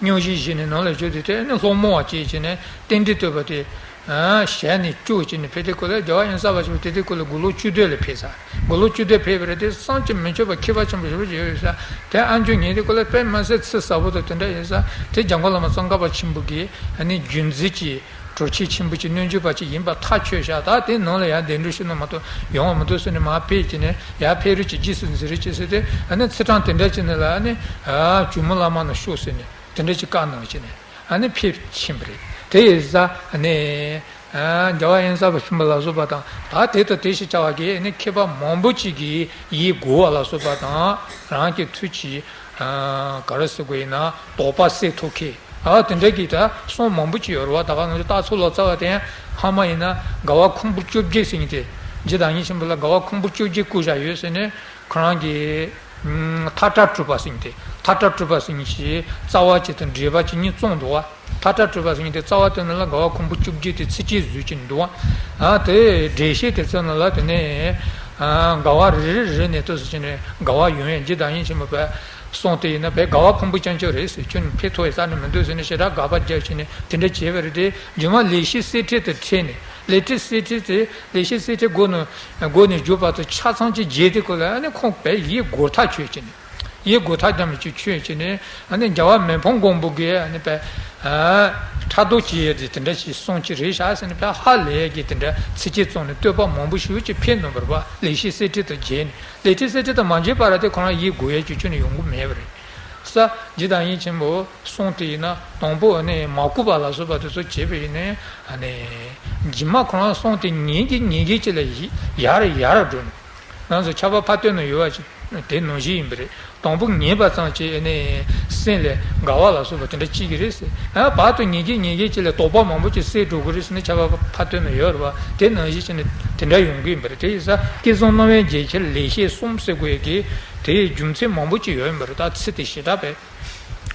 སྙུང་གཞི་བཞེས་ནས་ནང་ལ་བཞུགས་དུས་དེ་ནི་སློང་མོ་བ་བྱས་བྱས་ནས་རྟེན་འབྲེལ་བསྟོད་པ་དེ། ཨ། ཞལ་ནས་སྐྱོར་བྱས་ནས་ཕེབས་དུས་སྐབས་ལ། རྒྱལ་བ་དབེན་ས་པ་ཆེན་པོ་དེ་དུས་སྐབས་ལ་དགུང་ལོ་བཅུ་བདུན་ལ་ཕེབས་ས། དགུང་ལོ་བཅུ་བདུན་ཕེབས་པ་རེད་དེ། བསམ་གྱིས་མི་ཁྱབ་པ་མཁས་པ་ཆེན་པོ་ཞེ་པོ་ཅིག་ཡོད་ས། དེ་ཨ་མཆོག་ཉིད་དེ་སྐོར་ལ་དཔེ་མི་སྲིད་ཚུལ་ཟབ་པོ་དང་དེ་འདྲ་ཡིན་ས། དེ་འཇམ་མགོན་བླ་མ་ཙོང་ཁ་པ་ཆེན་པོ་གི་ཨ་ནི་རྒྱུད་འཛིན་གྱི་གྲུབ་ཆེན་ཆེན་པོ་ཅིག་སྣོད་བཅུད་པ་ཅིག་ཡིན་པ་ཐག་ཆོད་ཤག་ད་དེ་ནང་ལ་ཡང་གདན་འདྲེན་ཞུས་ན་མ་གཏོགས་ཡོང་བ་མི་འདུག་ཟེར་ནས་མར་ཕེབས་བྱས་ནས། ཡར་ཕེབས་རེས་ཀྱི་རྗེས་སུ་འཛིན་རེས་ཀྱི་ཟེར་ཏེ། ཨ་ནི་ཚེས་གྲངས་དེ་འདྲ་ཅིག་ནང་ལ་ཨ་ནི། ཨ། ཇོ་མོ་བླ་མ་ནས་ཤོག་ཟེར་ནས་དེ་འདྲ་ཅིག་བཀའ་གནང་བྱས་ནས་ཨ་ནི་ཕེབས་ཕྱིན་པ་རེད། དེ་ཡིན་ཙང་ཨ་ནི། ཨ། རྒྱལ་བ་དབེན་ས་པ་ཆེན་པོ་ལ་སོགས་པ་དང་། ད་དེ་དང་དེ་བཞིན་བྱ་བ་གི་ཨ་ནི་མཁས་པ་མང་པོ་ཅིག་གིས་ཡིད་མགུ་བ་ལ་སོགས་པ་དང་། རང་གི་ཐུགས་ཀྱི། ཨ། ག་རེ་ཟེར་དགོས་ཡིན་ན། དོགས་པ་སེལ་ཐུབ་མཁན། ཨ། དེ་འདྲ་གི་ད་གསུང་མང་པོ་ཅིག་ཡོད་རེད་བ། ད་ག་ནང་བཞིན་སྟག་ཚང་ལོ་ཙཱ་བ་དེ་ཡང་ཧ་མ་ཡིན་ན། དགའ་བ་ཁུང་བུ་བཅོ་བརྒྱད་ཟེར་མཁན་དེ། རྗེ་བདག་ཉིད་ཆེན་པོ་ལ་དགའ་བ་ཁུང་བུ་བཅོ་བརྒྱད་བསྐུར་བཞག་ཡོད་ཟེར་ནས། ཁོ་རང་གིས། ཨ། མཐའ་བྲལ་གྲུབ་པ་ཟེར་མཁན་དེ། མཐའ་བྲལ་གྲུབ་པ་ཟེར་མཁན་ཞིག་རྩ་བ་གཅིག་དང་འགྲེལ་པ་གཅིག་གཉིས་བརྩམས་འདུག་བ། མཐའ་བྲལ་གྲུབ་པ་ཟེར་མཁན་དེ་རྩ་བ་དེ་ནང་ལ་དགའ་བ་ཁུང་བུ་བཅོ་བརྒྱད་དེ་ཚིགས་བཅད་བཟོས་ཀྱི་འདུག་བ། ཨ། དེ་འགྲེལ་བཤད་དེ་ཚོ་ནང་ལ་དེ་ནས། ཨ། དགའ་བ་རེ་རེ་རེ་ནས་ཐོས་སུ་ཕྱིན་ནས། དགའ་བ་ཡོན་ཡང་རྗེ་བདག་ཉིད་ཆེན་པོ་པས་གསུངས་ཏེ་ཡིན་ན། བས་དགའ་བ་ཁུང་བུ་རྐྱང་རྐྱང་རེད་ཟེར། ཁྱོན་ནས་ཕེབས་ཐུབ་ཡ་རྩ་ནས་མི་འདུག་ཟེར་ནས་ཞེ་དྲག་དགག་པ་བརྒྱབ་བྱས་ནས་དེ་འདྲ་བྱས་པ་རེད་དེ། རྗེས་མ་ལེགས་བཤད་གསེར་ཁྲི་དེ་ཁྲིད་ནས། ལེགས་བཤད་གསེར་ཁྲི་དེ། ལེགས་བཤད་གསེར་ཁྲི་སྒོ་ནས། སྒོ་ནས་བརྒྱུད་པ་དང་ཆ་ཚང་གཅིག་མཇལ་དུས་སྐབས་ལ། ཨ་ནི་ཁོང་བས་ཡིད་མགུ་ཐག་ཆོད་བྱས་ནས། ཡིད་མགུ་ཐག་རྒྱ་མི་ཆོད་ཆོད་བྱས་ནས། ཨ་ནི་རྒྱལ་བ་མི་ཕམ་མགོན་པོ་གིས་ཨ་ནི་བས། ཨ། ཕྲག་དོག་བྱེད་ཡས་དེ་དེ་འདྲ་ཞིག་གསུང་གི་རེད་ཤག་ཟེར་ནས་བས་ཧ་ལས་ཀྱི་དེ་འདྲ་ཚིགས་བཅད་བརྩམས་ནས་བསྟོད་པ་མང་པོ་ཞེ་པོ་ཅིག་ཕེབས་གནང་བ་རེད་བ། ལེགས་བཤད་གསེར་ཁྲི་དང་མཇལ་ནས། ལེགས་བཤད་གསེར་ཁྲི་དང་མ་མཇལ་བར་དེ་ཁོ་རང་ཡིད་མགུ་ཡས་རྒྱུ་ཁྱོན་ནས་ཡོང་གི་མེད་པ་རེད། ས། རྗེ་བདག་ཉིད་ཆེན་པོ་གསུང་དེ་ཡིན་ན། དང་པོ་ཨ་ནི་མ་གོ་བ་ལ་སོགས་པ་དེ་ཚོ་བྱས་པ་ཡིན་ནའི། ཨ་ནི་རྗེས་མ་ཁོ་རང་གསུང་དེ་ཉན་གྱིན་ཉན་གྱིན་ཅིག་ལ་ཡ་ཡར་ཡར་འགྲོ་ནས། ང་ཚོ་ཕྱྭ་པ་ཕ་སྟོད་ན་ཡོད་པ་ཅིག་དེ་ནང་བཞིན་ཡིན་པ་རེད། དང་པོ་ཉན་པ་ཙམ་གྱིས་ཨ་ནི་སེམས་ལ་དགའ་བ་ལ་སོགས་པ་དེ་འདྲ་སྐྱེ་གི་རེད་ཟེར། ཨ། བར་དུ་ཉན་གྱིན་ཉན་གྱིན་ཅིག་ལ་དོགས་པ་མང་པོ་ཅིག་སེལ་འགྲོ་གི་རེད་ཟེར་ནས་ཕྱྭ་པ་ཕ་སྟོད་ན་ཡོད་རེད་བ། དེ་ནང་བཞིན་བྱས་ནས་དེ་འདྲ་ཡོང་གི་ཡིན་པ་རེད། དེ་ཡིན་ཙང་སྐལ་བཟང་སྣང་བས་མཇལ་ཁྱེར་ལེགས་བཤད་གསུམ་ཟེར་དགོས་ཡས་ཀྱི་དེའི་རྒྱུ་མཚན་མང་པོ་ཅིག་ཡོད་ཡིན་པ་རེད། ད་ཚིག་དེ་ཞེ་དྲག་པས་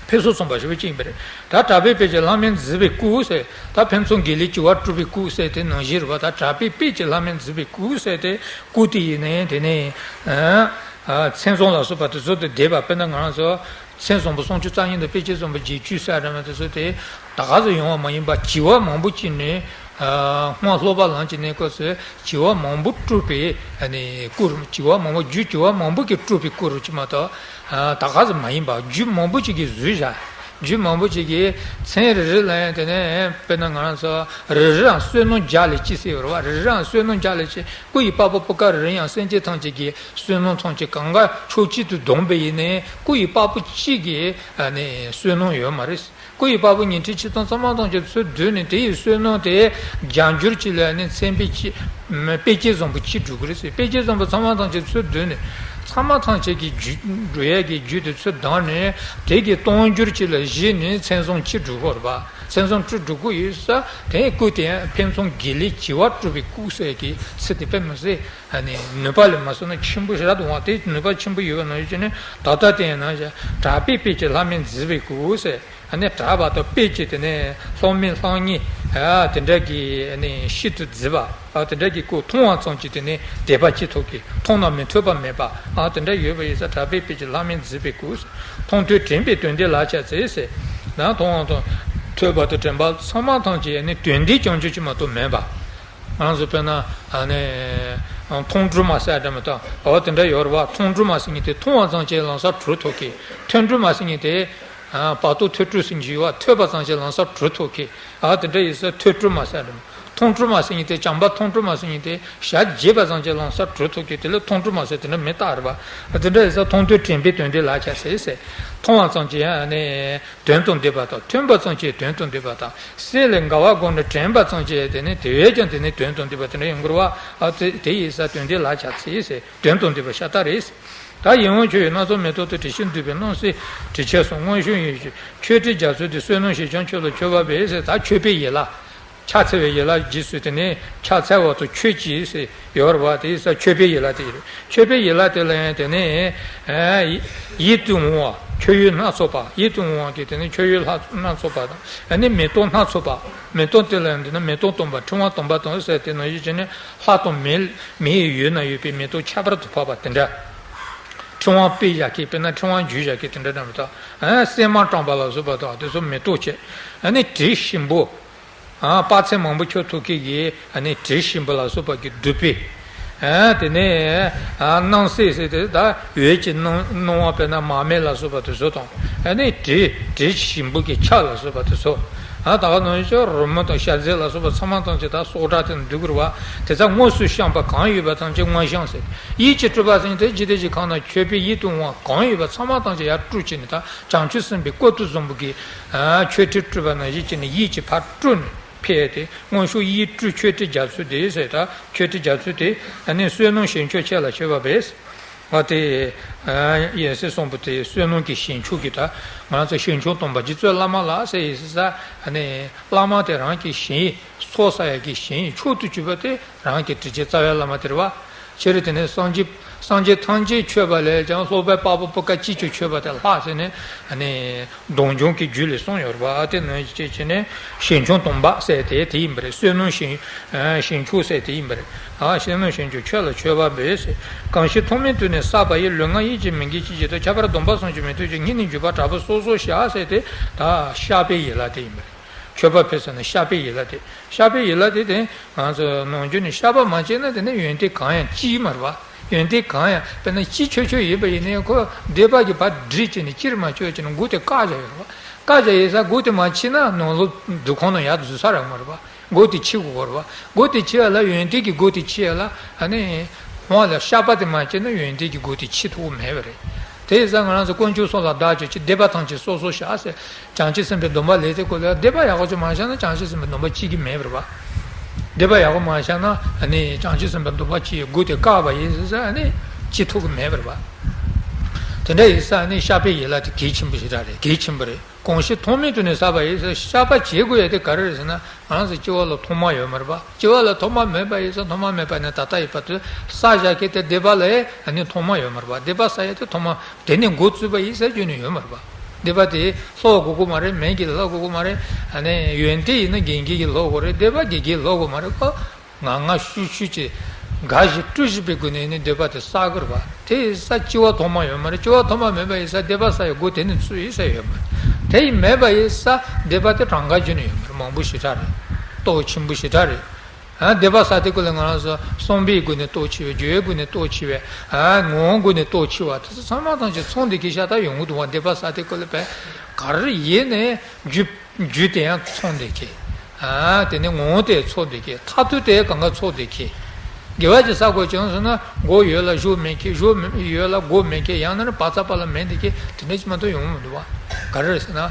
ཕུན་སུམ་ཚོགས་པ་ཞེ་པོ་ཅིག་ཡིན་པ་རེད། ད་གྲགས་པས་དཔལ་གྱི་ལྷ་མོས་མཛད་པའི་སྐུ་ཟེར། ད་ཕུན་ཚོགས་དགེ་ལེགས་བྱེ་བ་སྤྲུལ་པའི་སྐུ་ཟེར་དེ་ནང་བཞིན་རེད་བ། ད་གྲགས་པས་དཔལ་གྱི་ལྷ་མོས་མཛད་པའི་སྐུ་ཟེར་དེ། སྐུ་དེ་ཡིན་ནའི་དེ་ནས། ཨ། མཚན་བཟང་ལ་སོགས་པ་དེ་ཚོ་དང་ལྡན་པ། དཔེར་ན་ང་རང་ཚོ་མཚན་བཟང་པོ་སུམ་ཅུ་རྩ་གཉིས་དང་དཔེ་བྱད་བཟང་པོ་བརྒྱད་ཅུ་ཟེར་ཡ་འདྲ་མོ་དེ་ཚོ་དེ་ད་ག་ཟེ་ཡོང་བ་མ་ཡིན་པ། བྱེ་བ་མང་པོ་ཅིག་ནས། ཨ། སྔོན་སློབ་པ་ལམ་གྱི་གནས་སྐབས་སུ་བྱེ་བ་མང་པོ་སྤྲུལ་པའི་ཨ་ནི་སྐུ་རུ། བྱེ་བ་མང་པོ། རྒྱུ་བྱེ་བ་མང་པོ་གིས་སྤྲུལ་པའི་སྐུ་རུ་ཅིག་མ་གཏོགས། ཨ། ད་ག་ཟེ་མ་ཡིན་པ། རྒྱུ་མང་པོ་ཅིག་གིས་བཟོས་བཞག་རྒྱུ་མང་པོ་ཅིག་གིས། མཚན་རེ་རེ་ལ་ཡང་དེ་ནས། དཔེར་ན་ང་རང་ཚོ་རེ་རེའང་བསོད་ནམས་བརྒྱ་ལས་སྐྱེས་ཟེར་ཡོད་རེད་བ། རེ་རེའང་བསོད་ནམས་བརྒྱ་ལས་སྐྱེས། སྐུ་ཡི་པགས་པ་སྤུ་ཀ་རེ་རེ་ཡང་སེམས་ཅན་ཐམས་ཅད་ཀྱི་བསོད་ནམས་ཐམས་ཅད་གང་ག་ཕྱོགས་གཅིག་ཏུ་བསྡོམས་པ་ཡིན་ནའི་སྐུ་ཡི་པགས་པ་གཅིག་གི་ཨ་ནི་བསོད་ནམས་ཡོད་མ་རེད། སྐུ་ཡི་པགས་པ་ཉི་ཁྲི་ཆིག་སྟོང་ཚང་མ་ཐམས་ཅད་ཚུར་བསྡུས་ནས། དེ་ཡི་བསོད་ནམས་དེ་རྒྱ་འགྱུར་གཅིག་ལ་ནི་མཚན་དཔེ་གཅིག་དཔེ་བྱད་བཟང་པོ་གཅིག་འགྲུབ་ཀྱི་རེད་ཟེར། དཔེ་བྱད་བཟང་པོ་ཚང་མ་ཐམས་ཅད་ཚུར་བསྡུས་ནས། ཚང་མ་ཐམས་ཅད་ཀྱི་རྒྱུ་འགྲོ་ཡས་ཀྱི་རྒྱུ་དེ་ཚུར་བདམས་ནས། དེ་གི་སྟོང་འགྱུར་གཅིག་ལ་བཞེས་ནས་མཚན་བཟང་གཅིག་འགྲུབ་ཀྱི་རེད་པ། མཚན་བཟང་གཅིག་འགྲུབ་ཀྱི་ཡོད་ས། དེ་སྐུ་དེ་ཕུན་ཚོགས་དགེ་ལེགས་བྱེ་བ་སྤྲུལ་པའི་སྐུ་ཟེར་གྱི་ཚིག་དེ་དཔེ་མི་སྲིད། ཨ་ནི་ནུས་པ་ལས་མ་སོང་ན་ཆེན་པོ་ཞེ་དྲག་འདུག་བ། དེ་ནུས་པ་ཆེན་པོ་ཡོད་པ་ནང་བཞིན་བྱས་ནས། ད་ལྟ་དེ་ཡིན་ན་གྲགས་པས་དཔལ་གྱི་ལྷ་མོས་མཛད་པའི་སྐུ་ཟེར། ཨ་ནི་གྲགས་པ་དང་དཔལ་གྱི་དེ་ནས་ལྷ་མོ་ལྷ་གཉིས། ཨ། དེ་འདྲ་གི་ཨ་ནི་ཤིན་ཏུ་མཛེས་པ། ཨ། དེ་འདྲ་གི་སྐུ་མཐོང་བ་ཙམ་གྱིས་དེ་ནི་དད་པ་སྐྱེ་ཐུབ་ཀྱི། མཐོང་ན་མི་ཐོས་པ་མེད་པ། ཨ། དེ་འདྲ་ཡོད་པ་ཡིན་ཙང་གྲགས་པས་དཔལ་གྱི་ལྷ་མོས་མཛད་པའི་སྐུ། མཐོང་ཐོས་དྲན་པས་དོན་འདི་ལག་བཅད་མཛད་ཟེར། ན་མཐོང་བ་དང་ཐོས་པ་དང་དྲན་པ་ཚང་མ་ཐམས་ཅད་ནི་དོན་འདི་རྐྱང་རྐྱང་ཅིག་མ་གཏོགས་མེད་པ། ང་ཚོ་དཔེར་ན་ཨ་ནི་མཐོང་སྒྲོལ་མ་ཟེར་ཡ་འདྲ་མི་འདུག་འོ་དེ་འདྲ་ཡོད་རེད་བ། མཐོང་སྒྲོལ་མ་ཟེར་མཁན་དེ་མཐོང་བ་ཙམ་གྱིས་ལམ་སང་གྲོལ་ཐུབ་མཁན། ཐོས་སྒྲོལ་མ་ཟེར་མཁན་དེ། ཨ། བར་དོ་ཐོས་གྲོལ་ཟེར་མཁན་ཅིག་ཡོད་བ། ཐོས་པ་ཙམ་གྱིས་ལམ་སང་གྲོལ་ཐུབ་མཁན། ཨ། དེ་འདྲ་ཡིན་ཙང་ཐོས་སྒྲོལ་མ་ཟེར་ཡ་འདྲ་མི། མཐོང་གྲོལ་མ་ཟེར་མཁན་དེ། བྱམས་པ་མཐོང་གྲོལ་མ་ཟེར་མཁན་དེ། ཞལ་བགྱིས་པ་ཙམ་གྱིས་ལམ་སྲོལ་གྲོལ་ཐུབ་མཁན་དེ་ལ་མཐོང་གྲོལ་མ་ཟེར། དེ་འདྲ་མི་རྟག་རེད་པ། དེ་འདྲ་ཡིན་ཙང་མཐོང་ཐོས་དྲན་པས་དོན་འདི་ལག་ཆགས་ཚེ་ཟེར། མཐོང་བ་ཙམ་གྱིས་ཨ་ནི་དོན་དང་ལྡན་པ་དང་། ཐོས་པ་ཙམ་གྱིས་དོན་དང་ལྡན་པ་དང་། སེམས་ལས་འགལ་བ་བསྒོམས་ནས་དྲན་པ་ཙམ་གྱིས་དེ་ནི་དེ་བས་ཀྱང་དེ་ནི་དོན་དང་ལྡན་པ་དེ་འདྲ་ཡོང་གི་རེད་པ། ཨ་དེ་དེ་ཡིན་ཙང་དོན་འདི་ལག་ཆགས་ཚེ་ཟེར། དོན་དང་ལྡན་པ་ཤ་སྟག་རེད། ད་ཡིད་འོང་ཆོས་ཡོད་སྣ་ཚོགས་མེ་ཏོག་དང་། དྲི་ཞིམ་བདུག་པའི་སྣང་སྲིད་དྲི་ཆབ་གསུམ། མངོན་ཤེས་ཡིད་བཞིན་མཆོད་སྤྲིན་རྒྱ་མཚོ་དེ། བསོད་ནམས་ཞིང་སྐྱོང་མཆོག་ལ་མཆོད་པ་འབུལ་ཟེར། ད་མཆོད་པའི་ཡན་ལག་ཕྱག་འཚལ་བའི་ཡན་ལག་རྗེས་སུ་དེ་ནས་ཕྱག་འཚལ་བ་དང་མཆོད་ཅིང་ཟེར་ཡོད་རེད་པ། དེ་ཡིན་ཙང་མཆོད་པའི་ཡན་ལག་དེ་ཡིན། མཆོད་པའི་ཡན་ལག་དེ་ལ་ཡང་དེ་ནས་ཡིད་དུ་འོང་བ་མཆོད་ཡོན་སྣ་ཚོགས་པ། ཡིད་དུ་འོང་བ་གི་དེ་ནས་མཆོད་ཡོན་ལྷ་སྣ་ཚོགས་པ་དང་། ཨ་ནི་མེ་ཏོག་སྣ་ཚོགས་པ། མེ་ཏོག་དེ་ལ་ཡང་དེ་ནས་མེ་ཏོག་སྟོང་པ། ཕྲེང་བ་སྟོང་པ་དང་ཟེར། དེ་ནང་བཞིན་བྱས་ནས་ལྷ་དང་མི་མིའི་ཡུལ་ན་ཡོད་པའི་མེ་ཏོག་ཁྱད་པར་དུ་འཕགས་པ་དེ་འདྲ། ཕྲེང་བ་སྤེལ་བཞག་མཁན། དཔེར་ན་ཕྲེང་བ་འཇུས་བཞག་མཁན་དེ་འདྲ་འདྲ་མི་འདུག་ཨ་སྲན་མ་བཀྲམ་པ་ལ་སོགས་པ་དང་དེ་ཚོ་མེ་ཏོག་བྱས། ཨ་ནི་དྲི་ཞིམ་པོ། ཨ་དཔག་ཚད་མང་པོ་ཁྱབ་ཐུབ་མཁན་གྱི་ཨ་ནི་དྲི་ཞིམ་པོ་ལ་སོགས་པ་གིས་བདུག་པའི། ཨ་དེ་ནས་ཨ་སྣང་སྲིད་ཟེར་དེ་ད་འོད་ཀྱི་སྣང་སྣང་བ། དཔེར་ན་མར་མེ་ལ་སོགས་པ་དེ་ཚོ་དང་། ཨ་ནི་དྲི་དྲི་ཞིམ་པོ་གི་ཆབ་ལ་སོགས་པ་དེ་ཚོ། ཨ་ད་ག་ནང་བཞིན་རོལ་མོ་དང་ཞབས་རྫས་ལ་སོགས་པ་ཚང་མ་ཐམས་ཅད་ད་སྲོག་ཁྲག་དེ་ནི་འདུས་དགོས་རེད་པ། དེ་ཚོ་དངོས་སུ་བཤམས་པ་གང་ཡོད་པ་ཐམས་ཅད་དངོས་བཤམས་ཟེར། ཡིད་ཀྱིས་སྤྲུལ་པ་ཟེར་དེ་འཇིག་རྟེན་གྱི་ཁམས་ན་མཆོད་པའི་ཡིད་དུ་འོང་བ་གང་ཡོད་པ་ཚང་མ་ཐམས་ཅད་ཡར་སྤྲུལ་བྱས་ནས། ད་བྱང་ཆུབ་སེམས་དཔའི་སྐུ་དེ་བཟང་པོ་གི་ཨ་མཆོད་ཁྲིར་སྤྲུལ་པ་ནང་བཞིན་བྱས་ནས་ཡིད་ཀྱིས་ཕར་སྤྲུལ་ནས་ཕེབས་ཏེ། མངོན་ཤེས་ཡིད་སྤྲུལ་མཆོད་ཁྲིར་རྒྱ་མཚོ་དེ་ཟེར། ད་མཆོད་ཁྲིར་རྒྱ་མཚོ་དེ་ཨ་ནི་བསོད་ནམས་ཞིང་མཆོག་ཁྱེད་ལ་མཆོད་པ་འབུལ། ཨ་དེ་ཡན་ཆད་གསུངས་པ་དེ་བསོད་ནམས་ཀྱི་ཞིང་མཆོག་གི། ད་ང་རང་ཚོ་ཞིང་མཆོག་སྟོན་པ་རྗེ་བཙུན་བླ་མ་ལ་ཟེར་ཡིན་ས། ཨ་ནི་བླ་མ་དེ་རང་གི་ཞིང་། ཚོགས་བསགས་ཡག་གི་ཞིང་མཆོག་ཏུ་གྱུར་པ་དེ་རང་གི་དྲིན་ཅན་རྩ་བའི་བླ་མ་དེ་རེད་པ། ཕྱིར་དེ་ནས་སངས་རྒྱས་སངས་རྒྱས་ཐམས་ཅད་མཆོད་པ་ལས་ཀྱང་། སློབ་དཔོན་དཔའ་བོ་པོ་ཀ་གཅིག་ཀྱང་མཆོད་པ་དེ་ལྷག་ཟེར་ནས། ཨ་ནི་སྡོམ་འཇོམས་ཀྱི་རྒྱུད་ལས་གསུངས་ཡོད་རེད་པ། དེ་ནང་བཞིན་བྱས་ནས་ཞིང་མཆོག་སྟོན་པ་ཟེར་དེ་དེ་ཡིན་པ་རེད། བསོད་ནམས་ཞིང་ཞིང་མཆོག་ཟེར་དེ་ཡིན་པ་རེད། ཨ་བསོད་ནམས་ཞིང་མཆོག་ཁྱོད་ལ་མཆོད་པ་འབུལ་ཟེར། གང་ཞིག་ཐོག་མེད་དུས་ནས་བསགས་པ་ཡི། ལུས་ངག་ཡིད་ཀྱི་མི་དགེ་ཅི་བྱེད་དང་། ཁྱད་པར་སྡོམ་པ་གསུམ་གྱི་མི་མཐུན་ཕྱིར། སྙིང་ནས་འཇུག་པ་དྲག་པོས་སོ་སོར་བཤགས་ཟེར་དེ་ད་བཤགས་པའི་ཡན་ལག་དེ་ཡིན་པ་རེད། མཆོད་པ་ཕུལ་ཟེར་ན་བཤགས་པའི་ཡན་ལག་དེ། བཤགས་པའི་ཡན་ལག་དེ་དེ་ང་ཚོ་ནམ་རྒྱུན་ནས་བཤགས་པ་མ་བྱས་ན་དེ་ནི་ཡོན་ཏན་གང་ཡང་ཅི་ཡང་མ་རེད་པ། ཡོན་ཏན་གང་ཡང་། དཔེར་ན་ཅི་ཆོས་ཆོས་ཡིན་པ་ཡིན་ནའི་ཁོ་སྡིག་པ་གི་བར་སྒྲིག་བྱས་ནས་ཅིར་མ་ཆོད་བྱས་ནས་སྒོ་དེ་བཀག་བཞག་ཡོད་རེད་པ། བཀག་བཞག་ཡོད་ས་སྒོ་དེ་མ་ཕྱེ་ན་ནང་ལོགས་སྡུག་ཁང་ནང་ཡར་འཛུལ་ས་རག་མ་རེད་པ། སྒོ་དེ་ཕྱེ་དགོས་རེད་པ། སྒོ་དེ་ཕྱེ་ཡ་ལ་ཡོན་ཏན་གྱི་སྒོ་དེ་ཕྱེ་ཡ་ལ་ཨ་ནི་སྔོན་ལ་བཤགས་པ་དེ་མ་བྱས་ན་ཡོན་ཏན་གྱི་སྒོ་དེ་ཕྱེ་ཐུབ་ཀྱི་མེད་པ་རེད། དེ་ཡིན་ཙང་ང་རང་ཚོ་དཀོན་མཆོག་གསུམ་ལ་བདག་གཅེས་ཀྱིས། སྡིག་པ་ཐམས་ཅད་སོ་སོར་བཤགས་ཟེར། བྱང་ཆུབ་སེམས་དཔའི་སྡོམ་པ་ལེན་དུས་སྐབས་ལ་སྡིག་པ་ཡག་པོ་ཅིག་མ་བཤགས་ན་བྱང་ཆུབ་སེམས་དཔའི་སྡོམ་པ་སྐྱེ་གི་མེད་པ་རེད་པ། སྡིག་པ་ཡག་པོ་མ་བཤགས་ན་ཨ་ནི་བྱང་ཆུབ་སེམས་དཔའི་སྡོམ་པ་སྐྱེ་ཡི་སྒོ་དེ་བཀག་པ་ཡིན་ཟེར་ཟེར་ཨ་ནི་སྐྱེ་ཐུབ་ཀྱི་མེད་པ་རེད་པ། དེ་འདྲ་ཡིན་ཙང་ཨ་ནི་བཤགས་པའི་ཡན་ལག་དེ་གལ་ཆེན་པོ་ཞེ་དྲག་རེད། གལ་ཆེན་པོ་རེད། གང་ཞིག་ཐོག་མེད་དུས་ནས་བསགས་པ་ཡི་ཟེར། བཤགས་པ་བྱེད་དགོས་ཡ་དེ་ག་རེ་རེད་ཟེར་ན། ང་རང་ཚོ་སྐྱེ་བ་ལ་ཐོག་མ་ཡོད་མ་རེད་པ། སྐྱེ་བ་ལ་ཐོག་མ་མེད་པ་ཡིན་ཙང་ཐོག་མ་མེད་པ་ནས་ད་ལྟ་ཡི་བར་དུ་བསགས་བཞག་མཁན་དེ་སྡིག་པ་ལ་ཨ་ནི་ཐོག་མ་ཡོད་མ་རེད་པ། སྡིག་པ་བསགས་ཡ་དེ་ཐོག་མ་དེ་ནས་འགོ་བཙུགས་པ་ཡིན་ཟེར་རྒྱུ་ནི་ཡོད་མ་རེད་པ། སྡིག་པ་དེ་སློག་དགོས་ཀྱི་མ་རེད། མིང་གིས་སློག་དགོས་ཀྱི་མ་རེད། ཨ་ནི་ཡོན་ཏན་ཡིན་ན་དགེ་རྒན་གྱིས་སློག་དགོས་རེད། སྡིག་པ་དགེ་རྒན་སློག་དགོས་མ་རེད་ཀོ། ངང་ངམ་ཤུགས་ཤུགས་ཀྱིས་དགའ་བཞིན་སྤྲོ་བཞིན་པའི་སྒོ་ནས་ནི་སྡིག་པ་དེ་བསག་དགོས་རེད་པ། དེ་ཡིན་ཙང་སྐྱེ་བ་ཐོག་མ་ཡོད་མ་རེད། སྐྱེ་བ་ཐོག་མ་མེད་པ་ཡིན་ཙང་སྡིག་པ་བསགས་ཡ་སྒོ་དེ་ནས་ཚུགས་ཡིན་ས་ཡོད་མ་རེད། དེ་ཡིན་མེད་པ་ཡིན་ཙང་སྡིག་པ་དེ་གྲངས་ཀ་བརྗོད་ནས་ཡོད་མ་རེད། མང་པོ་ཞེ་དྲག་རེད། སྟོབས་ཆེན་པོ་ཞེ་དྲག་རེད། ཨ་སྡིག་པ་བསགས་དུས་སྐབས་ལ་ང་རང་ཚོ་བསམ་པའི་སྒོ་ནས་སྟོབས་ཆེ་བས། སྦྱོར་བའི་སྒོ་ནས་སྟོབས་ཆེ་བས། ཨ་ངོ་བོའི་སྒོ་ནས་སྟོབས་ཆེ་བ་དེ་ཚོ་ཚང་མ་ཐམས་ཅད་ཚང་བསྡད་མཁན་ཤ་སྟག་ཡོང་གི་འདུག་པ། སྡིག་པ་བསགས་དུས་སྐབས་ལ་བས་ག་རེ་ཡིན་ནའི་རྒྱུ་རྒྱུ་དེ་ཡང་ཚང་བསྡད་མཁན། ཨ་དེ་ནས་ངོ་བོ་དེ་ཚང་བསྡད་མཁན། མཐར་ཐུག་དེ་གང་ག་ཚང་བསྡད་མཁན། དགེ་བ་ཅིག་བསགས་དགོས་བྱུང་སོང་ན་མགོ་ཡོད་ལ་གཞུ་མེད་མཁན། གཞུ་ཡོད་ལ་མགོ་མེད་མཁན། ཡང་ན་ནི་བ་ཚྭ་པ་ལ་མེད་མཁན། དེ་འདྲ་ཅིག་མ་གཏོགས་ཡོང་མི་འདུག་པ། ག་རེ་རེད་ཟེར་ན།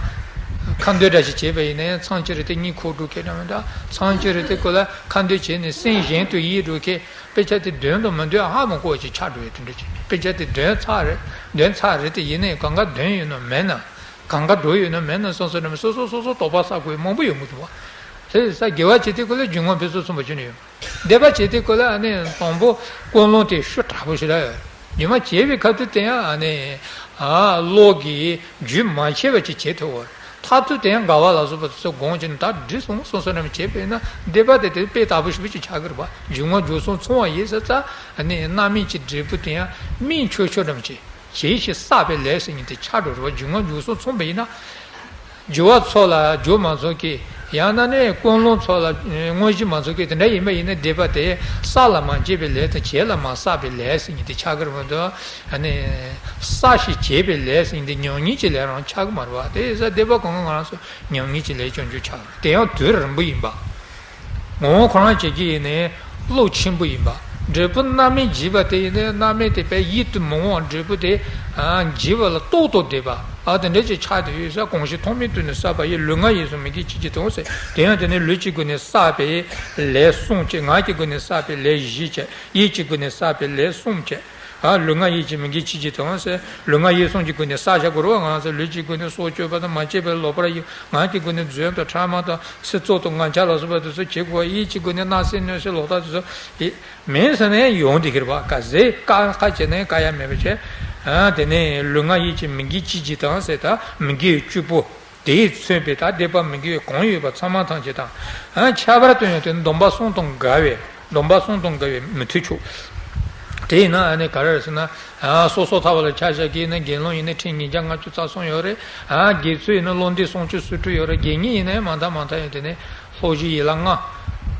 ཁ་འདོན་འདྲ་ཞིག་བྱས་པ་ཡིན་ན་ཡང་མཚམས་ཅིག་རེ་དེ་གཉིད་ཁུག་འགྲོ་མཁན་འདྲ་མི་འདྲ། མཚམས་ཅིག་རེ་དེ་ཁོ་ལ་ཁ་འདོན་བྱས་ནས་སེམས་གཞན་དུ་ཡེངས་འགྲོ་མཁན། དཔེ་ཆ་དེ་འདོན་དང་མི་འདོན་ཧ་མ་གོ་བ་ཅིག་ཆགས་འགྲོ་ཡ་དེ་འདྲ་ཅིག་དཔེ་ཆ་དེ་འདོན་ཚར་རེད། འདོན་ཚར་རེད་དེ་ཡིན་ནའི་གང་ག་འདོན་ཡོད་ན་མེད་ན། གང་ག་འགྲོ་ཡོད་ན་མེད་ན་སོ་སོ་ནས་སོ་སོ་སོ་སོ་དོགས་པ་ཟ་དགོས་མང་པོ་ཡོང་གི་འདུག་པ། དེ་ས་དགེ་བ་བྱེད་དུས་སྐབས་ལ་རྒྱུ་མངའ་ཕུན་སུམ་ཚོགས་པ་བྱུང་ནས་ཡོད། སྡིག་པ་བྱེད་དུས་སྐབས་ལ་ཨ་ནི་དང་པོ་ཀུན་སློང་དེ་ཤུགས་དྲག་པོ་ཞིག་རག་ཡོད། རྒྱུ་མ་བྱས་པའི་ཁ་ཐུག་དེ་ཡང་ཨ་ནི་ཨ་བློ་གི་རྒྱུན་མ་ཆད་པ་ཅིག་བྱེད་ཐུབ་པ། མཐར་ཐུག་དེ་ཡང་དགའ་བ་ལ་སོགས་པ་དེ་ཚོ་སྒོམ་བྱས་ནས་ད་འགྲིག་སོང་སོང་སོང་རེ་མ་བྱས་པས་ན་སྡིག་པ་དེ་དེ་དཔེ་ལྟ་བུ་ཞིག་ཅིག་ཆགས་ཀྱི་རེད་པ། རྒྱུ་མངའ་རྒྱུ་གསུམ་ཚང་བ་ཡིན་ཟེར་ཙང་ཨ་ནི་རྣམ་སྨིན་གྱི་འབྲས་བུ་དེ་ཡང་སྨིན་ཆོག་ཆོག་རེ་མ་བྱས། བྱས་ཤིང་བསགས་པའི་ལས་ཟེར་མཁན་དེ་ཆགས་འགྲོ་རེད་པ། རྒྱུ་མངའ་རྒྱུ་གསུམ་ཚང་བ་ཡིན་ན། རྒྱུ་བ་ཚོགས་ལ་རྒྱུ་མ་ཚོགས་མཁན། ཡང་ན་ནི་ཀུན་སློང་ཚོགས་ལ་དངོས་གཞི་མ་ཚོགས་མཁན་དེ་འདྲ་ཡིན་པ་ཡིན་ན་སྡིག་པ་དེ་བསགས་ལ་མ་བྱས་པའི་ལས་དང་བྱས་ལ་མ་བསགས་པའི་ལས་ཟེར་མཁན་དེ་ཆགས་ཀྱི་རེད་མ་གཏོགས། ཨ་ནི་བསགས་ཤིང་བྱས་པའི་ལས་ཟེར་མཁན་དེ་མྱ་ངན་གྱི་ལས་རང་ཆགས་ཀྱི་མ་རེད་པ། དེ་ཡིན་ཙང་སྡིག་པ་གང་ག་ང་རང་ཚོ་མྱ་ངན་གྱི་ལས་རྐྱང་རྐྱང་ཆགས་ཀྱི་རེད། དེ་ཡང་དུས་རིང་པོ་ཡིན་པ། ངོ་བོ་ཁོ་རང་བྱེད་ཀྱི་ཡིན་ནའི་བློ་ཆེན་པོ་ཡིན་པ། འབྲས་བུ་རྣམ་སྨིན་བྱས་པ་དེ་ཡིན་ནའི་རྣམ་སྨིན་དེ་དཔེ་ཡིད་དུ་མི་འོང་བ། འབྲས་བུ་དེ་ཨ་བྱས་པ་ལ་རྟག་ཏུ་བདེ་བ། ཨ་དེ་འདྲ་ཅིག་ཆགས་བསྡད་ཡོད་ས། གང་ཞིག་ཐོག་མའི་དུས་ནས་བསགས་པ་ཡི། ལུས་ངག་ཡིད་གསུམ་མི་དགེ་བྱས་ཀྱི་དང་ཟེར། དེ་ཡང་དེ་ནི་ལུས་ཀྱི་སྒོ་ནས་བསགས་པའི་ལས་གསུམ་བྱས། ངག་གི་སྒོ་ནས་བསགས་པའི་ལས་བཞི་བྱས། ཡིད་ཀྱི་སྒོ་ནས་བསགས་པའི་ལས་གསུམ་བྱས། ཨ་ལུས་ངག་ཡིད་ཀྱི་མི་དགེ་བྱས་ཀྱི་དང་ཟེར། ལུས་ངག་ཡིད་གསུམ་གྱི་སྒོ་ནས་བསགས་བྱ་དགོས་རེད་བ། ང་ཚོ་ལུས་ཀྱི་སྒོ་ནས་སྲོག་གཅོད་པ་དང་མ་བྱས་པའི་ལོག་པར་གཡེམ། ངག་གི་སྒོ་ནས་རྫུན་དང་ཕྲ་མ་དང་ཚིག་རྩུབ་དང་ངན་ཆགས་ལ་སོགས་པ་དེ་ཚོ་བྱེད་དགོས་བ། ཡིད་ཀྱི་སྒོ་ནས་བརྣབ་སེམས་གནོད་སེམས་ལོག་ལྟ་དེ་ཚོ་ཡེ་མིན་ཟེར་ནས་ཡོང་བསྡད་ཀྱི་རེད་བ། ག་ཚོད་བཀག་བཀག་བྱས་ནས་བཀག་ཡ་མེད་པ་བྱས། ཨ་དེ་ནས་ལུས་ངག་ཡིད་ཀྱི་མི་དགེ་བྱས་ཀྱི་དང་ཟེར། ད་མི་དགེ་བཅུ་པོ། དེས་མཚོན་པའི་ད་སྡིག་པ་མི་དགེ་བ་གང་ཡོད་པ་ཚང་མ་ཐམས་ཅད་དང་། ཨ་ཁྱད་པར་དུ་ཡང་དེ་སྡོམ་པ་གསུམ་དང་འགལ་བའི། སྡོམ་པ་གསུམ་དང་འགལ་བའི་མི་མཐུན་ཕྱོགས། དེ་ཡིན་ན་ཨ་ནི་ག་རེ་རེད་ཟེར་ན། ཨ་སོ་སོ་ཐར་པ་ལ་ཆ་བཞག་གི་ཡིན་ན་དགེ་སློང་ཡིན་ན་ཁྲི་ཉིས་བརྒྱ་ལྔ་བཅུ་རྩ་གསུམ་ཡོད་རེད། ཨ་དགེ་ཚུལ་ཡིན་ན་བློ་འདས་སུམ་ཅུ་སོ་དྲུག་ཡོད་རེད། དགེ་བསྙེན་ཡིན་ན་ཡང་མང་དག་མང་དག་ཡོད། དེ་ནས་ལྷོ་བཞི་ཡན་ལག་ལྔ།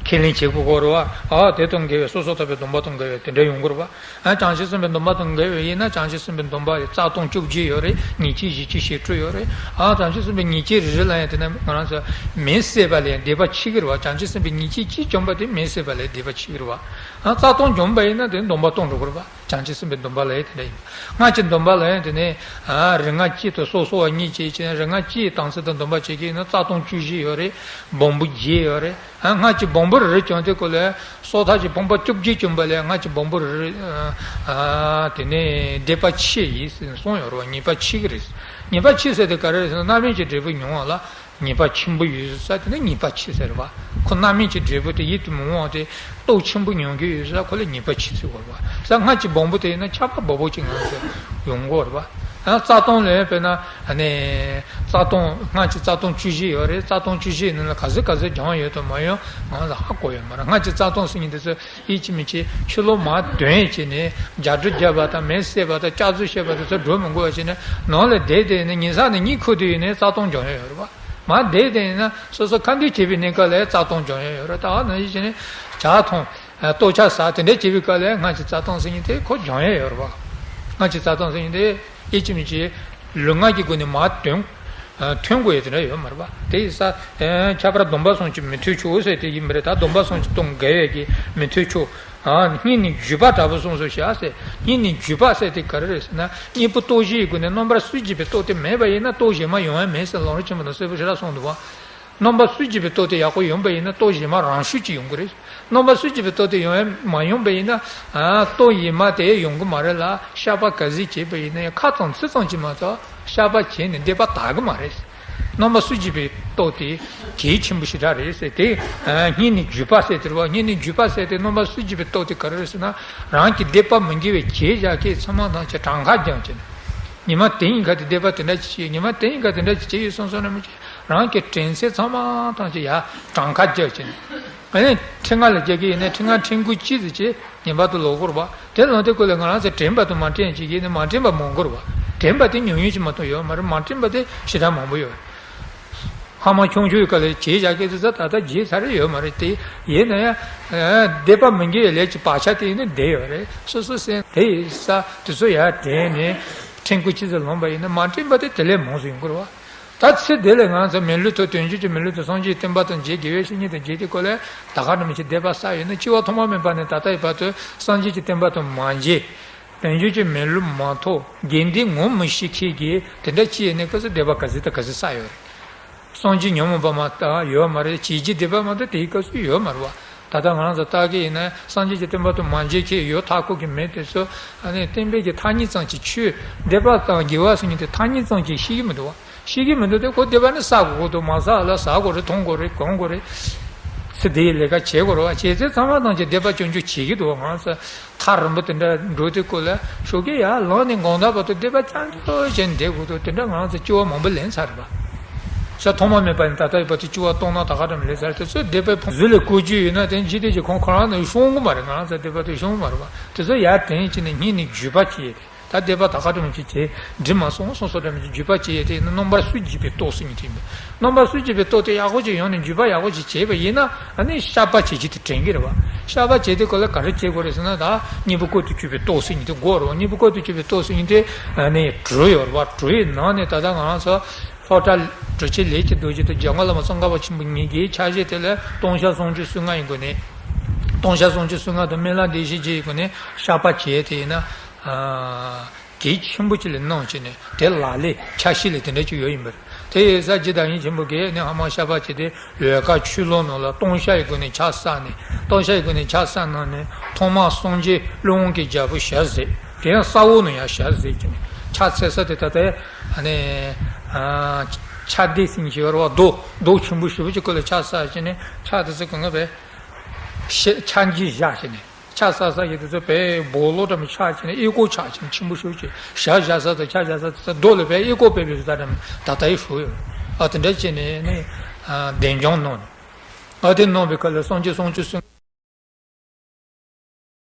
ཁས་ལེན་བྱེད་དགོས་ཀྱི་རེད་བ། ཨ་དེ་དང་འགལ་བའི་སོ་སོ་ཐར་པའི་སྡོམ་པ་དང་འགལ་བའི་དེ་འདྲ་ཡོང་གི་རེད་བ། ཨ་བྱང་ཆུབ་སེམས་དཔའི་སྡོམ་པ་དང་འགལ་བ་ཡིན་ན། བྱང་ཆུབ་སེམས་དཔའི་སྡོམ་པ་ཡི་རྩ་ལྟུང་བཅོ་བརྒྱད་ཡོད་རེད། ཉེས་བྱས་བཞི་བཅུ་ཞེ་དྲུག་ཡོད་རེད། ཨ་བྱང་ཆུབ་སེམས་དཔའི་ཉེས་བྱས་རེ་རེ་ལ་ཡང་དེ་ནས་ང་རང་ཚོ་མེ་བསད་པ་ལས་སྡིག་པ་ཆེ་གི་རེད་བ། བྱང་ཆུབ་སེམས་དཔའི་ཉེས་བྱས་གཅིག་བྱུང་བ་དེ་མེ་བསད་པ་ལས་སྡིག་པ་ཆེ་གི་རེད་བ། ཨ་རྩ་ལྟུང་བྱུང་བ་ཡིན་ན་དེ་སྡོམ་པ་གཏོང་འགྲོ་གི་རེད་བ། བྱང་ཆུབ་སེམས་དཔའི་སྡོམ་པ་ལ་ཡང་དེ་འདྲ་ཡིན། སྔགས་ཀྱི་སྡོམ་པ་ལ་ཡང་དེ་ནས་ཨ་རིགས་ལྔ་གཅིག་ཏུ་སོ་སོ་བ་གཉིས་བྱས་བྱས། རིགས་ལྔ་གཅིག་དམ་ཚིག་དང་སྡོམ་པ་བྱེད་ཀྱི་ཡིན་ན་རྩ་ལྟུང་བཅུ་བཞི་ཡོད་རེད། སྦོམ་པོ་བརྒྱད་ཡོད་རེད། ཨ་སྔགས་ཀྱི་སྦོམ་པོ་རེ་རེ་བྱུང་དུས་སྐབས་ལ། སོ་ཐར་གྱི་སྡོམ་པ་བཅོ་བརྒྱད་བྱུང་བ་ལས་སྔགས་ཀྱི་སྦོམ་པོ་རེ་རེ། ཨ་དེ་ནས་སྡིག་པ་ཆེ་ཡིན་ཟེར་གསུངས་ཡོད་རེད་བ། ཉེས་པ་ཆེ་གི་རེད། ཉེས་པ་ཆེ་ཟེར་དེ་ག་རེ་རེད་ཟེར་ན། རྣམ་སྨིན་གྱི་འབྲས་བུ་མྱོང་བ་ལ་ཉེས་པ་ཆེན་པོ་ཡོད་ས་དེ་ནི་ཉེས་པ་ཆེ་ཟེར་བ། ཁོ་རྣམ་སྨིན་གྱི་འབྲས་བུ་དེ་ཡིད་དུ་མི་འོང་བ་དེ་སྟོབས་ཆེན་པོ་མྱོང་རྒྱུ་ཡོད་ས། ཁོ་ལ་ཉེས་པ་ཆེ་ཟེར་བ་རེད་བ། ས་སྔགས་ཀྱི་སྦོམ་པོ་དེ་ཡིན་ན་ཁྱབ་པ་འབོལ་པོ་ཅིག་ང་ཚོ་ཡོང་གི་རེད་བ། ཨ་རྩ་ལྟུང་ལས་དཔེར་ན་ཨ་ནི་རྩ་ལྟུང་། སྔགས་ཀྱི་རྩ་ལྟུང་བཅུ་བཞི་ཡོད་རེད། རྩ་ལྟུང་བཅུ་བཞི་ནང་ལ་ག་ཚོད་ག་ཚོད་སྦྱངས་ཡོད་དང་མ་ཡོད་ང་ཚོ་ཧ་གོ་ཡོད་མ་རེད། སྔགས་ཀྱི་རྩ་ལྟུང་ཟེར་མཁན་དེ་ཚོ་ཡིད་ཆེས་མི་བྱེད། ཕྱི་ལོགས་མར་འདོན་བྱས་ནས་རྒྱ་གྲོ་རྒྱབ་པ་དང་མེ་བསད་པ་དང་སྐྱག་རྫུན་བཤད་པ་དེ་ཚོ་སྒྲུབ་མི་དགོས་པ་བྱས་ནས། ནང་ལ་བསྡད་དེ་ནས་ཉལ་ས་ནས་གཉིད་ཁུག་དུས་ཡིན་ནའི་རྩ་ལྟུང་སྦྱང་ཡ་ཡོད་རེད་བ། མར་བསྡད་དེ་ཡིན་ན་སོ་སོ་ཁ་འདོན་བྱེད་པའི་གནས་སྐབས་ལ་རྩ་ལྟུང་སྦྱང་ཡ་ཡོད་རེད། ད་ནང་བཞིན་བྱས་ནས་ཇ་འཐུང་། ལྟོ་ཆས་ཟ། དེ་འདྲ་བྱེད་པའི་སྐབས་ལ་སྔགས་ཀྱི་རྩ་ལྟུང་ཟེར་མཁན་དེ་ཁོ་སྦྱང་ཡ་ཡོད་རེད་བ། སྔགས་ཀྱི་རྩ་ལྟུང་ཟེར་མཁན་དེ་ཡིད་ཆེས་མི་བྱེད། ལུས་ངག་གི་སྒོ་ནས་མར་འདོན། ཨ་ཐོན་དགོས་ཡ་དེ་འདྲ་ཡོད་མ་རེད་པ། དེ་ཡིན་ཙང་ཁྱད་པར་སྡོམ་པ་གསུམ་གྱི་མི་མཐུན་ཕྱོགས་ཟེར་དེ་ཡིན་པ་རེད། ད་སྡོམ་པ་གསུམ་གྱི་སྟོང་འགལ་བའི་གི་མི་མཐུན་ཕྱོགས། ཨ་སྔོན་ནས་བརྒྱུད་པ་དྲག་པོ་གསུངས་སོ་ཞེས་ཟེར། སྔོན་ནས་བརྒྱུད་པ་ཟེར་དེ་ག་རེ་རེད་ཟེར་ན། གཉེན་པོ་སྟོབས་བཞིའི་སྒོ་ནས་རྣམ་པར་སུན་འབྱིན་པའི་སྟོབས་དེ་མེད་པ་ཡིན་ན་སྟོབས་གཞན་མ་ཡོང་ཡ་མེད་ཟེར་ལམ་རིམ་ཆེན་མོ་དང་གསལ་པོ་ཞེ་དྲག་གསུངས་འདུག་བ། རྣམ་པར་སུན་འབྱིན་པའི་སྟོབས་དེ་ཡག་པོ་ཡོང་པ་ཡིན་ན་སྟོབས་གཞན་མ་རང་ཤུགས་ཀྱིས་ཡོང་གི་རེད། རྣམ་པར་སུན་འབྱིན་པའི་སྟོབས་དེ་ཡོང་ཡ་མ་ཡོང་པ་ཡིན་ན། ཨ་སྟོབས་གཞན་མ་དེ་ཡོང་གི་མ་རེད་ལ། བཤགས་པ་ག་ཚོད་བྱས་པ་ཡིན་ན་ཡང་ཁ་ཙམ་ཚིག་ཙམ་གྱིས་མ་གཏོགས་བཤགས་པ་བྱས་ནས་སྡིག་པ་དག་གི་མ་རེད། རྣམ་པར་སུན་འབྱིན་པའི་སྟོབས་དེ་གལ་ཆེན་པོ་ཞེ་དྲག་རེད་ཟེར་ཏེ། ཨ་སྔོན་ནས་བརྒྱུད་པ་ཟེར་དེ་རེད་བ། སྔོན་ནས་བརྒྱུད་པ་ཟེར་ཏེ་རྣམ་པར་སུན་འབྱིན་པའི་སྟོབས་དེ་ག་རེ་རེད་ཟེར་ན། རང་གི་སྡིག་པ་མི་དགེ་བའི་བྱས་བཞག་མཁན་ཚང་མ་ཐམས་ཅད་གྲངས་ཀ་རྒྱག་བྱས་ནས། ཉི་མ་དེ་ཡིན་ག་དེ་སྡིག་པ་དེ་འདྲ་ཅིག་བྱས། ཉི་མ་དེ་ཡིན་ག་དེ་འདྲ་ཅིག་བྱས་ཡོད་སོང་སོང་ན་མི་བྱེད། རང་གི་དྲན་ཚད་ཚང་མ་ཐམས་ཅད་ཡར་གྲངས་ཀ་རྒྱག་བྱས་ནས། ཨ་ནི་ཁྲི་ལྔ་ལ་རྒྱག་གི་ཡིན་ན་ཁྲི་ལྔ་ཁྲི་འགོ་གཅིག་ཙམ་བྱས་ངེས་པར་དུ་ལོག་དགོས་རེད་པ། དེ་ལོག་དུས་སྐབས་ལ་ང་རང་ཚོ་དྲན་པ་དང་མ་དྲན་ཅིག་ཡིན་ན་མ་དྲན་པ་མང་པོ་རེད་པ། དྲན་པ་དེ་ཉུང་ཉུང་ཅིག་མ་གཏོགས་ཡོད་མ་རེད། མ་དྲན་པ་དེ་ཞེ་དྲག་མང་པོ་ཡོད་རེད། ཕ་མ་ཆུང་ཆུང་གི་སྐབས་ལ་བྱས་བཞག་མཁན་དེ་ཚོ་ད་ལྟ་བརྗེད་ཚར་ཡོད་མ་རེད། དེ་ཡིན་ན་ཡང་སྡིག་པ་མི་དགེ་བའི་ལས་ཀྱི་བག་ཆགས་དེ་ཡིན་ན་བསྡད་ཡོད་རེད། སོ་སོ་སེམས་དེ་ཡིན་ཙང་དེ་ཚོ་ཡར་དྲན་ནས་ཁྲི་འགོ་གཅིག་ཙམ་ལོངས་པ་ཡིན་ན་མ་དྲན་པ་དེ་དེ་ལས་མང་སུ་ཡོང་གི་རེད་པ། ད་ཚེ་འདི་ལ་ང་ཚོ་མི་ལུས་ཐོབ། དལ་འབྱོར་གྱི་མི་ལུས་ཐོབ། སངས་རྒྱས་བསྟན་པ་དང་མཇལ། དགེ་བའི་བཤེས་གཉེན་དང་མཇལ་དུས་སྐབས་ལ་ད་ག་རང་མི་ཞིག་སྡིག་པ་བསགས་ཡོད་ན། སྐྱེ་བ་ཐོག་མ་མེད་པ་ནས་ད་ལྟ་བར་དུ་སངས་རྒྱས་ཀྱི་བསྟན་པ་དང་མ་མཇལ། དལ་འབྱོར་གྱི་མི་ལུས་མ་ཐོབ། དགེ་འདུན་ངོ་མི་ཤེས་མཁན་གྱི་དེ་འདྲ་ཅིག་ཡིན་ན་སྐབས་སུ་སྡིག་པ་ག་ཚོད་དང་ག་ཚོད་བསགས་ཡོད་རེད། སངས་རྒྱས་ཉོན་མོངས་པ་མ་གཏོགས་ཡོད་མ་རེད། བྱས་རྗེས་སྡིག་པ་མ་གཏོགས་དེའི་སྐབས་སུ་ཡོད་མ་རེད་པ། ད་ལྟ་ང་རང་ཚོ་ལྟ་གི་ཡིན་ན་སངས་རྒྱས་ཀྱི་བསྟན་པ་དང་མ་མཇལ་མཁན་ཡོད་མཐའ་འཁོབ་ཀྱི་མི་དེ་ཚོ། ཨ་ནི་བསྟན་པའི་གི་ཐ་སྙད་ཙམ་གྱིས། ཆོས་སྡིག་པ་དང་དགེ་བ་ཟེར་མཁན་དེ་ཐ་སྙད་ཙམ་གྱིས་ཤེས་ཀྱི་མི་འདུག་བ། ཤེས་ཀྱི་མི་འདུག་སྟེ། ཁོ་སྡིག་པ་ནི་བསགས་དགོས་ཀྱི་འདུག་མ་བསགས་ལ་བསགས་དགོས་རེད། འཐུང་དགོས་རེད། གོན་དགོས་རེད། ཚེ་འདིའི་ལས་ཀ་བྱེད་དགོས་རེད་པ། བྱས་ཚད་ཚང་མ་ཐམས་ཅད་སྡིག་པ་སྐྱོན་བརྗོད་བྱེད་ཀྱི་འདུག་བ། ང་ཚོ་ཐག་རིང་པོ་དེ་འདྲ་འགྲོ་དུས་སྐབས་ལ་ཞོགས་ཀས་ཡར་ལངས་ནས་དགོང་དག་བར་དུ་སྡིག་པ་རྐྱང་རྐྱང་བྱས་ནས་བསྡད་དགོས་འདུག་དེ་འདྲ་ང་ཚོ་སྐྱེ་བ་མང་པོ་ལེན་ཚར་རེད་པ། ས་ཐོག་མ་མེད་པ་ནས་ད་ལྟ་བར་དུ་སྐྱེ་བ་སྟོང་ན་ད་ག་འདྲ་མི་ལེན་ཚར། དེ་ཚོ་སྡིག་པའི་ཕུང་གཟུགས་ལ་བཀོལ་རྒྱུ་ཡོད་ན་དེ་འཇིག་རྟེན་གྱི་ཁམས་ཁོ་རང་ནས་ཤོང་གི་མ་རེད། ང་རང་ཚོ་སྡིག་པ་དེ་ཤོང་གི་མ་རེད་པ། དེ་ཚོ་ཡར་དྲན་བྱས་ནས་སྔོན་ནས་བརྒྱུད་པ་བྱས་ཏེ། ད་སྡིག་པ་ད་ག་འདྲ་མི་བྱེད་བྱས་འདྲི་མ་སོང་སོང་སོ་འདྲ་མི་བྱེད། བརྒྱུད་པ་བྱས་ཏེ་ཡིན་ན་རྣམ་པར་སུན་འབྱིན་པའི་སྟོབས་ཟེར་མཁན་དེ་ཡིན་པས། རྣམ་པར་སུན་འབྱིན་པའི་སྟོབས་དེ་ཡག་པོ་ཅིག་ཡོང་ནས་བརྒྱུད་པ་ཡག་པོ་ཅིག་བྱས་པ་ཡིན་ན། ཨ་ནི་བཤགས་པ་བྱེད་རྒྱུ་དེ་དྲན་གྱི་རེད་པ། བཤགས་པ་བྱེད་དུས་སྐབས་ལ་ག་རེ་བྱེད་དགོས་རེད་ཟེར་ན། ད་གཉེན་པོ་བཀོལ་དུ་གྱུར་པའི་སྟོབས་ཟེར་མཁན་དེ་དགོས་རེད་པ། གཉེན་པོ་བཀོལ་དུ་གྱུར་པའི་སྟོབས་ཟེར་མཁན་དེ་ཨ་ནི་གྲུ་ཡོད་རེད་པ། གྲུ་ཡི་ནང་ནས་ད་ལྟ་ང་རང་ཚོ་ ཚོགས་གྲྭ་གྲུ་ཆེན་ལས་ཀྱི་རྡོ་རྗེ་དང་འཇམ་མགོན་བླ་མ་ཙོང་ཁ་པ་ཆེན་པོ་གཉིས་ཀྱི་ཕྱག་བཞེས་དེ་ལ་སྟོང་ཤ་སུམ་ཅུ་སོ་ལྔ་ཡི་སྒོ་ནས། སྟོང་ཤ་སུམ་ཅུ་སོ་ལྔ་དང་སྨན་བླ་བདེ་གཤེགས་རྗེ་ཡི་སྒོ་ནས་བཤགས་པ་བྱས་ཏེ་ཡིན་ན། གལ་ཆེན་པོ་ཅིག་ལ་གནང་བྱས་ནས་དེ་ལག་ལེན་ཕྱག་བཞེས་ལ་དེ་འདྲ་ཅིག་ཡོད་ཡིན་པ་རེད། དེ་ཡིན་ཙང་རྗེ་བདག་ཉིད་ཆེན་པོ་གིས་ནི་ཧ་མ་བཤགས་པ་བྱས་ཏེ། ལོ་ཀ་ཆོས་ལུང་ནང་ལ་སྟོང་ཤ་ཡི་སྒོ་ནས་ཕྱག་བསགས་ནས། སྟོང་ཤ་ཡི་སྒོ་ནས་ཕྱག་བསགས་གནང་ནས། ཐོག་མར་སངས་རྒྱས་ཀླུ་དབང་གི་རྒྱལ་པོ་ཞལ་གཟིགས། དེ་ཡང་ས་འོག་ནས་ཡང་ཞལ་གཟིགས་ཀྱི་ནས་ཕྱག་འཚལ་ས་དེ་ད་ལྟའི་ཨ་ནི་ཕྱག་འདི་ཟིན་གྱི་ཡོད་རེད་བ། རྡོ་རྡོ་ཆེན་པོ་ཞེ་པོ་ཅིག་ཁོ་ལ་ཕྱག་བསགས་བྱས་ནས། ཕྱག་དེ་ཚོ་གང་ག་བས་ཕྱག་མཇུག་བཞག་བྱས་ནས། ཕྱག་བསགས་ས་ཡི་དེ་ཚོ་བས་སྦོ་ལོགས་འདྲ་མི་ཆགས་བྱས་ནས། ཨི་ཀོ་ཆགས་བྱས་ནས་ཆེན་པོ་ཞེ་པོ་ཅིག་ཞལ་བཞག་ས་དང་ཕྱག་བཞག་ས་དེ་ཚོ་རྡོ་ལ་བས་ཨི་ཀོ་བས་བས་ད་ལྟ་ད་ལྟ་ཡི་ཧྲུ་ཡོད། ཨ་དེ་འདྲ་བྱས་ནས་ནི་བདེ་འཇམ་གནང་ནས། ཨ་དེ་གནང་བའི་ཁ་ལ་སངས་རྒྱས་སུམ་ཅུ་སོ་ལྔ།